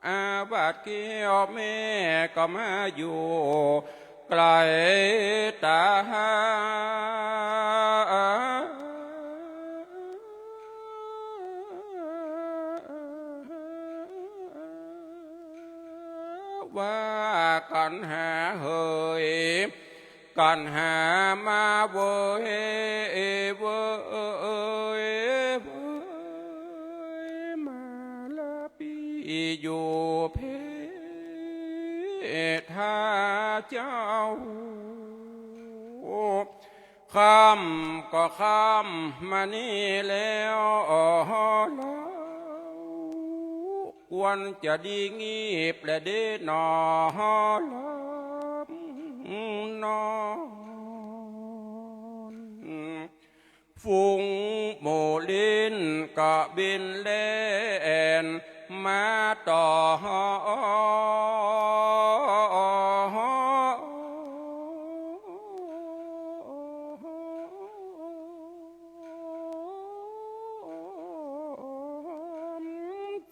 อาวัตเกี้ยวแม่ก็มาอยู่ไกลตา ว่ากั๋นหาเหย กั๋นหามาเวย เวย เวย มาละปี้อยู่เพทาเจ้า ค่ำก็ค่ำมานี่แล้ว ควรจะดีงีบและดีหนอหลับนอน ฝูงหมูลิ้นก็บินแล่นมาต่อ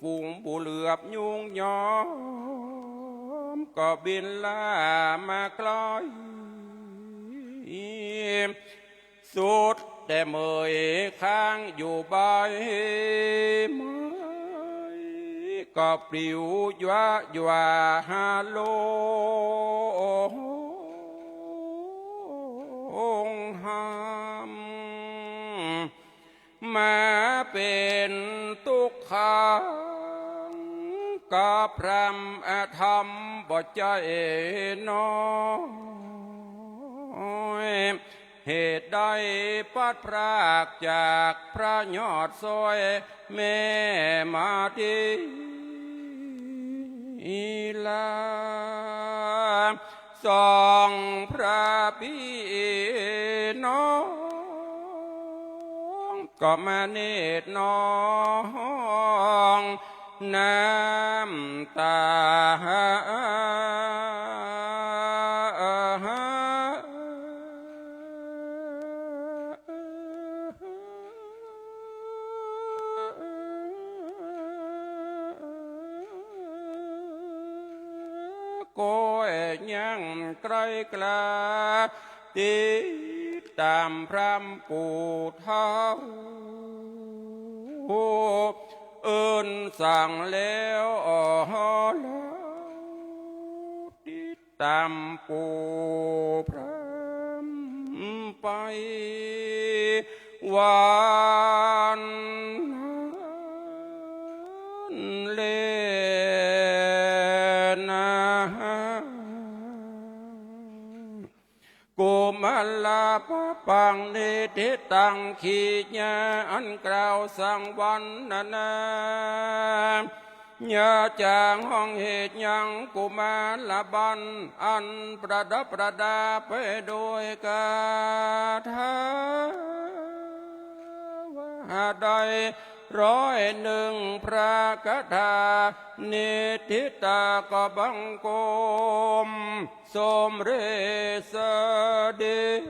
ฝูงปูเหลือบยุงยอม ก็บินล่ามาใกล้ สุดแต่เหมยค้างอยู่ใบไม้ ก็ปลิวยวะยวาหาลงหาม มาเป๋นตุ๊กขัง กับพรำอธรรมบ่ใจ้น้อย เหตุใดพลัดพรากจากพระยอดซอยแม่มาทีลา สองพระปี้น้อง ก็มาเนตรนองน้ำตา ก็ยังใกล้กล้า ติดต๋ามพรำปู่เฒ่า เอิ้นสั่งแล้ว ติดต๋ามปู่พรำไป วันนั้นแลนา กุมารปะปัง นิทธิตัง กิริยาอันกล่าวสังวรรณนา ยาจางห้องเหตุยังกุมารบัล อันประดับประดาไปโดยคาถา ว่าได้ร้อยหนึ่งพระคาถา นิทธิตาก็บังคม สมเร็จเสด็จ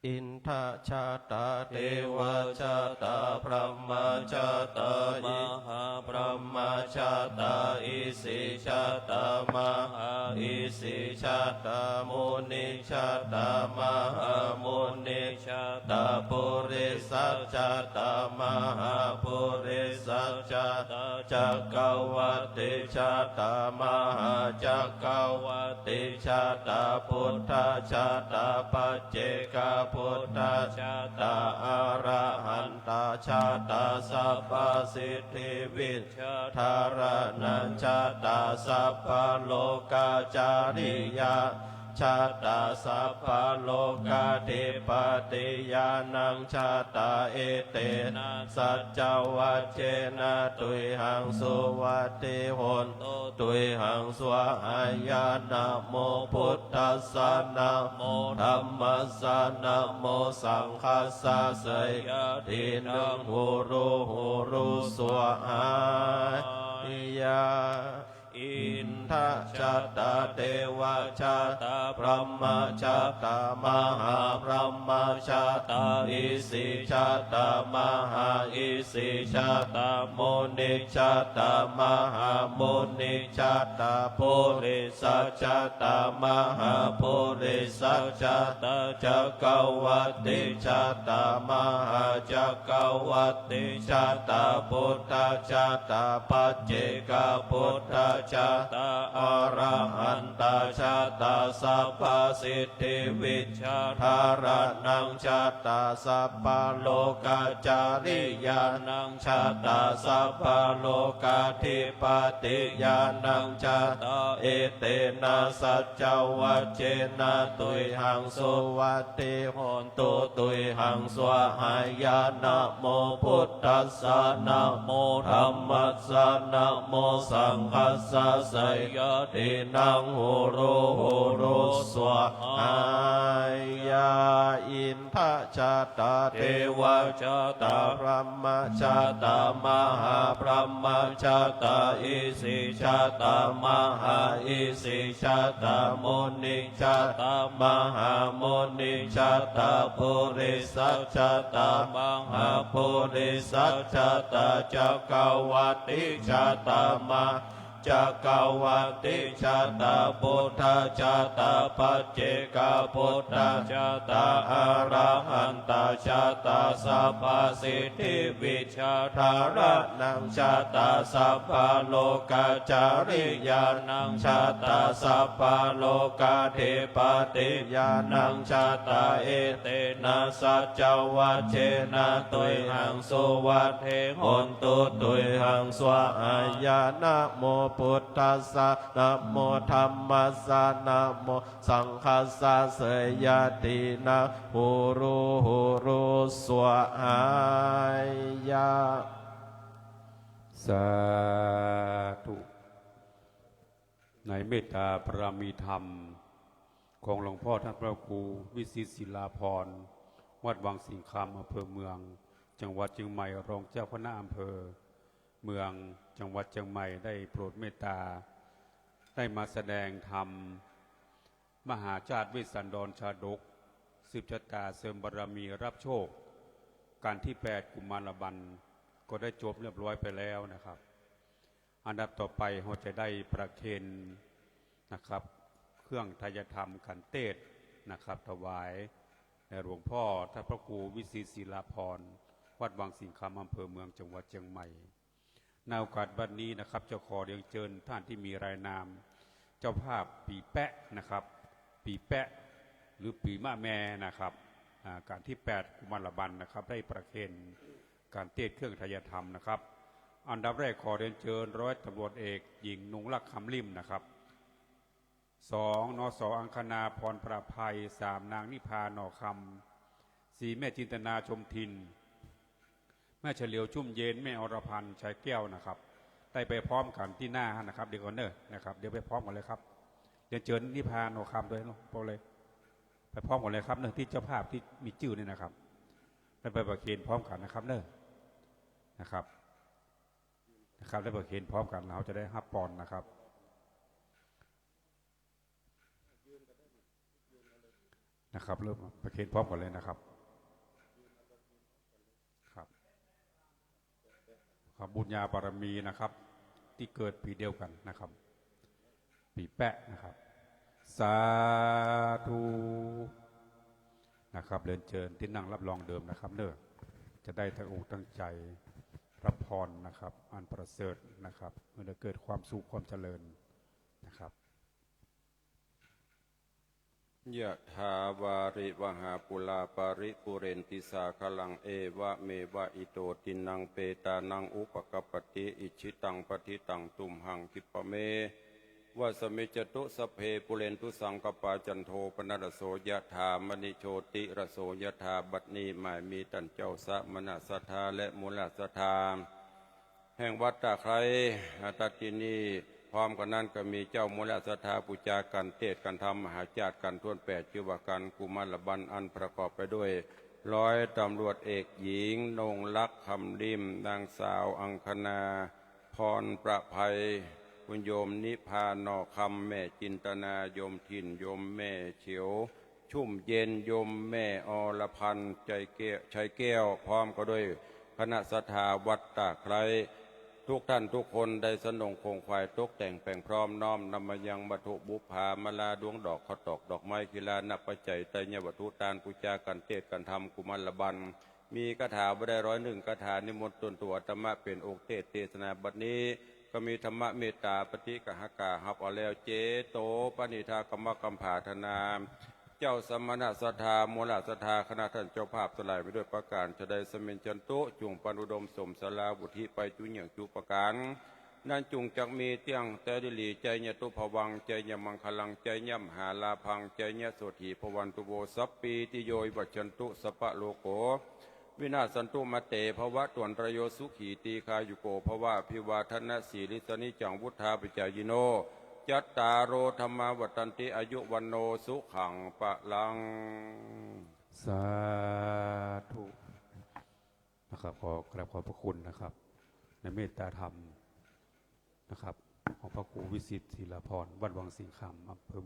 อินทะชาตา เตวะชาตา พรหมะชาตา อิ มหาพรหมะชาตา อิสิชาตา มหาอิสิชาตา มุนิชาตา มหามุนิชาตา ปุริสชาตา มหาปุริสชาตา จักรวัตติชาตา มหาจักรวัตติชาตา พุทธชาตา ปัจเจกพุทธชาตา อรหันตชาตา สัพพสิทธิวิชชา ธารณชาตา สัพพโลกาจาริยา Jātā sabbalokaṭṭhipaṭiñāṇaṃ jātā etena saccavajjena tuyhaṃ suvatthi hontu tuyhaṃ svāhāya. Namo buddhassa, namo dhammassa, namo saṅghassa, seyyathīnaṃ huru huru svāhāya. Inda jātā devā jātā brahmā jātā mahābrahmā jātā isi jātā mahāisi jātā muni jātā mahāmuni jātā purisa jātā mahāpurisa jātā cakkavatти jātā mahācakkavatti jātā buddhā jātā paccekabuddhā jātā arahantā jātā sabbasiddhivijjādharaṇaṃ jātā sabbalokacariyaṇaṃ jātā sabbalokaṭṭhipaṭiñāṇaṃ jātā etena saccavajjena tuyhaṃ suvatthi hontu tuyhaṃ svāhāya. Namo buddhassa, namo dhammassa, namo saṅghassa, seyyathīnaṃ huru huru svāhāya. Inda jātā devā jātā brahmā jātā mahābrahmā jātā isi jātā mahāisi jātā muni jātā mahāmuni jātā purisa jātā mahāpurisa jātā cakkavatthi jātā mahā cakkavatthi jātā buddhā jātā paccekabuddhā jātā arahantā jātā sabbasiddhivijjādharaṇaṃ jātā sabbalokacariyaṇaṃ jātā sabbalokaṭṭhipaṭiñāṇaṃ jātā etena saccavajjena tuyhaṃ suvatthi hontu tuyhaṃ svāhāya. Namo buddhassa, namo dhammassa, namo saṅghassa, seyyathīnaṃ huru huru svāhāya. สาธุ ในเมตตาบารมีธรรมของหลวงพ่อท่านพระครูวิสิตศิลาภรณ์ วัดวังสิงห์คำ อำเภอเมือง จังหวัดเชียงใหม่ รองเจ้าคณะอำเภอเมือง จังหวัดเชียงใหม่ ได้โปรดเมตตา ได้มาแสดงธรรม มหาชาติเวสสันดรชาดก สืบชะตาเสริมบารมีรับโชค กันที่แปดกุมารบัล ก็ได้จบเรียบร้อยไปแล้วนะครับ อันดับต่อไปเราจะได้ประเคนนะครับ เครื่องไทยธรรมขันเตศน์นะครับ ถวายแด่หลวงพ่อท่านพระครูวิสิตศิลาภรณ์ วัดวังสิงห์คำ อำเภอเมือง จังหวัดเชียงใหม่ ในโอกาสบัดนี้นะครับ จะขอเรียนเชิญท่านที่มีรายนามเจ้าภาพปี๋แป๊ะนะครับ ปี๋แป๊ะ หรือปี๋มะแมนะครับ อ่า กันที่แปดกุมารบัลนะครับ ได้ประเคนขันเตศน์เครื่องไทยธรรมนะครับ อันดับแรกขอเรียนเชิญร้อยตำรวจเอกหญิงนงลักษ์ คำลิ่มนะครับ สอง นส อังคณา พรประภัย สาม นางนิพา หน่อคำ สี่ แม่จินตนา ชมทิน แม่เฉลียว ชุ่มเย็น แม่อรพันธ์ ชัยแก้วนะครับ ได้ไปพร้อมกันตี้หน้านะครับ เดี๋ยวก่อนเนอะนะครับ เดี๋ยวไปพร้อมกันเลยครับ เรียนเชิญนิพา หน่อคำ ด้วยเนาะ ไปเลย ไปพร้อมกันเลยครับเนอะ ตี้เจ้าภาพตี้มีจื้อนี่นะครับ ได้ไปประเคนพร้อมกันนะครับเนอะ นะครับ นะครับ ได้ประเคนพร้อมกัน เราจะได้ฮับปอนนะครับ นะครับ เริ่มประเคนพร้อมกันเลยนะครับ ครับ ครับ บุญญาบารมีนะครับ ตี้เกิดปี๋เดียวกันนะครับ ปี๋แป๊ะนะครับ สาธุ นะครับ เรียนเชิญตี้นั่งรับรองเดิมนะครับเนอะ จะได้ตั้งอกตั้งใจ๋รับพรนะครับ อันประเสริฐนะครับ เมื่อได้เกิดความสุขความเจริญนะครับ ยะถา วาริวหาปูรา ปะริปูเรนติสาคะลัง เอวะเมวะ อิโต ทินนัง เปตานัง อุปะกัปปะติ อิจฉิตัง ปัตถิตัง ตุมหัง คิปะเม วัสสะมิจจตุ สัพเพ ปูเรนตุ สังกัปปา จันโท ปนรสโส ยะถา มะณิ โชติรสโส ยะถา บัดนี้หมายมีต้านเจ้าสมณะศรัทธาและมูลศรัทธา แห่งวัดตะไคร้ อา ตะตี้นี้ พร้อมกั๋นนั้นก็มีเจ้ามูลศรัทธา ผู้จากั๋นเตสน์กั๋นธรรม มหาจาติกั๋นถ้วนแปด จื้อว่ากั๋นกุมารบัณฑ์ อันประกอบไปด้วย ร้อยตำรวจเอกหญิง นงรัก คำลิ่ม นางสาว อังคณา พรประภัย คุณโยมนิพา หน่อคำ แม่จินตนา โยมถิ่น โยมแม่เฉียว ชุ่มเย็น โยมแม่อรพันธ์ ชัยแก้ว ชัยแก้ว พร้อมก็ด้วยคณะศรัทธาวัดตะไคร้ ทุกท่านทุกคนได้สนงขงขวายตกแต่งแป๋งพร้อม น้อมนำมายังวัตถุบุปผามาลา ดวงดอก ข้าวตอก ดอกไม้ ขีลานะปัจจัย ไตรยวัตถุ ตานปูจากั๋นเตสน์กั๋นธรรมกุมารบัณฑ์ มีคาถาบ่ได้ร้อยหนึ่งคาถา นิมนต์ตนตัวอาตมาเป๋นองค์เตสน์เตสนาบัดนี้ ก็มีธรรมะเมตตาปาฏิกหากา ฮับเอาแล้ว เจโตปะณิธากรรมกัมปาทนา เจ้าสมณะศรัทธา มูลศรัทธา คณะต้านเจ้าภาพตังหลาย มีด้วยประก๋านจะใด สมิญชันตุ จุ่งปานอุดมสมสาราวุฒิไปจุเหยี่ยงจุประก๋าน นั้นจุ่งจักมีเตี้ยงแต๊ดีหลี จายะตุภวัง จายะมังคลัง จายะมหาลาภัง จายะโสตถีภวันตุ โว สัพพีติโย วิวัชชันตุ สัพพะโรโค วินาสสันตุ มาเตภวะตวันตะรายโย สุขีตีฆายุโกภวะ อภิวาทะนะสีลิสสะ นิจจังวุฑฒาปะจายิโน จัตตาโร ธัมมา วัฑฒันติ อายุ วัณโณ สุขัง พะลัง สาธุ นะครับ ขอกราบขอบพระคุณนะครับ ในเมตตาธรรมนะครับ ของพระครูวิสิทธิ์ ศิลาภรณ์ วัดวังสิงห์คำ อำเภอเมือง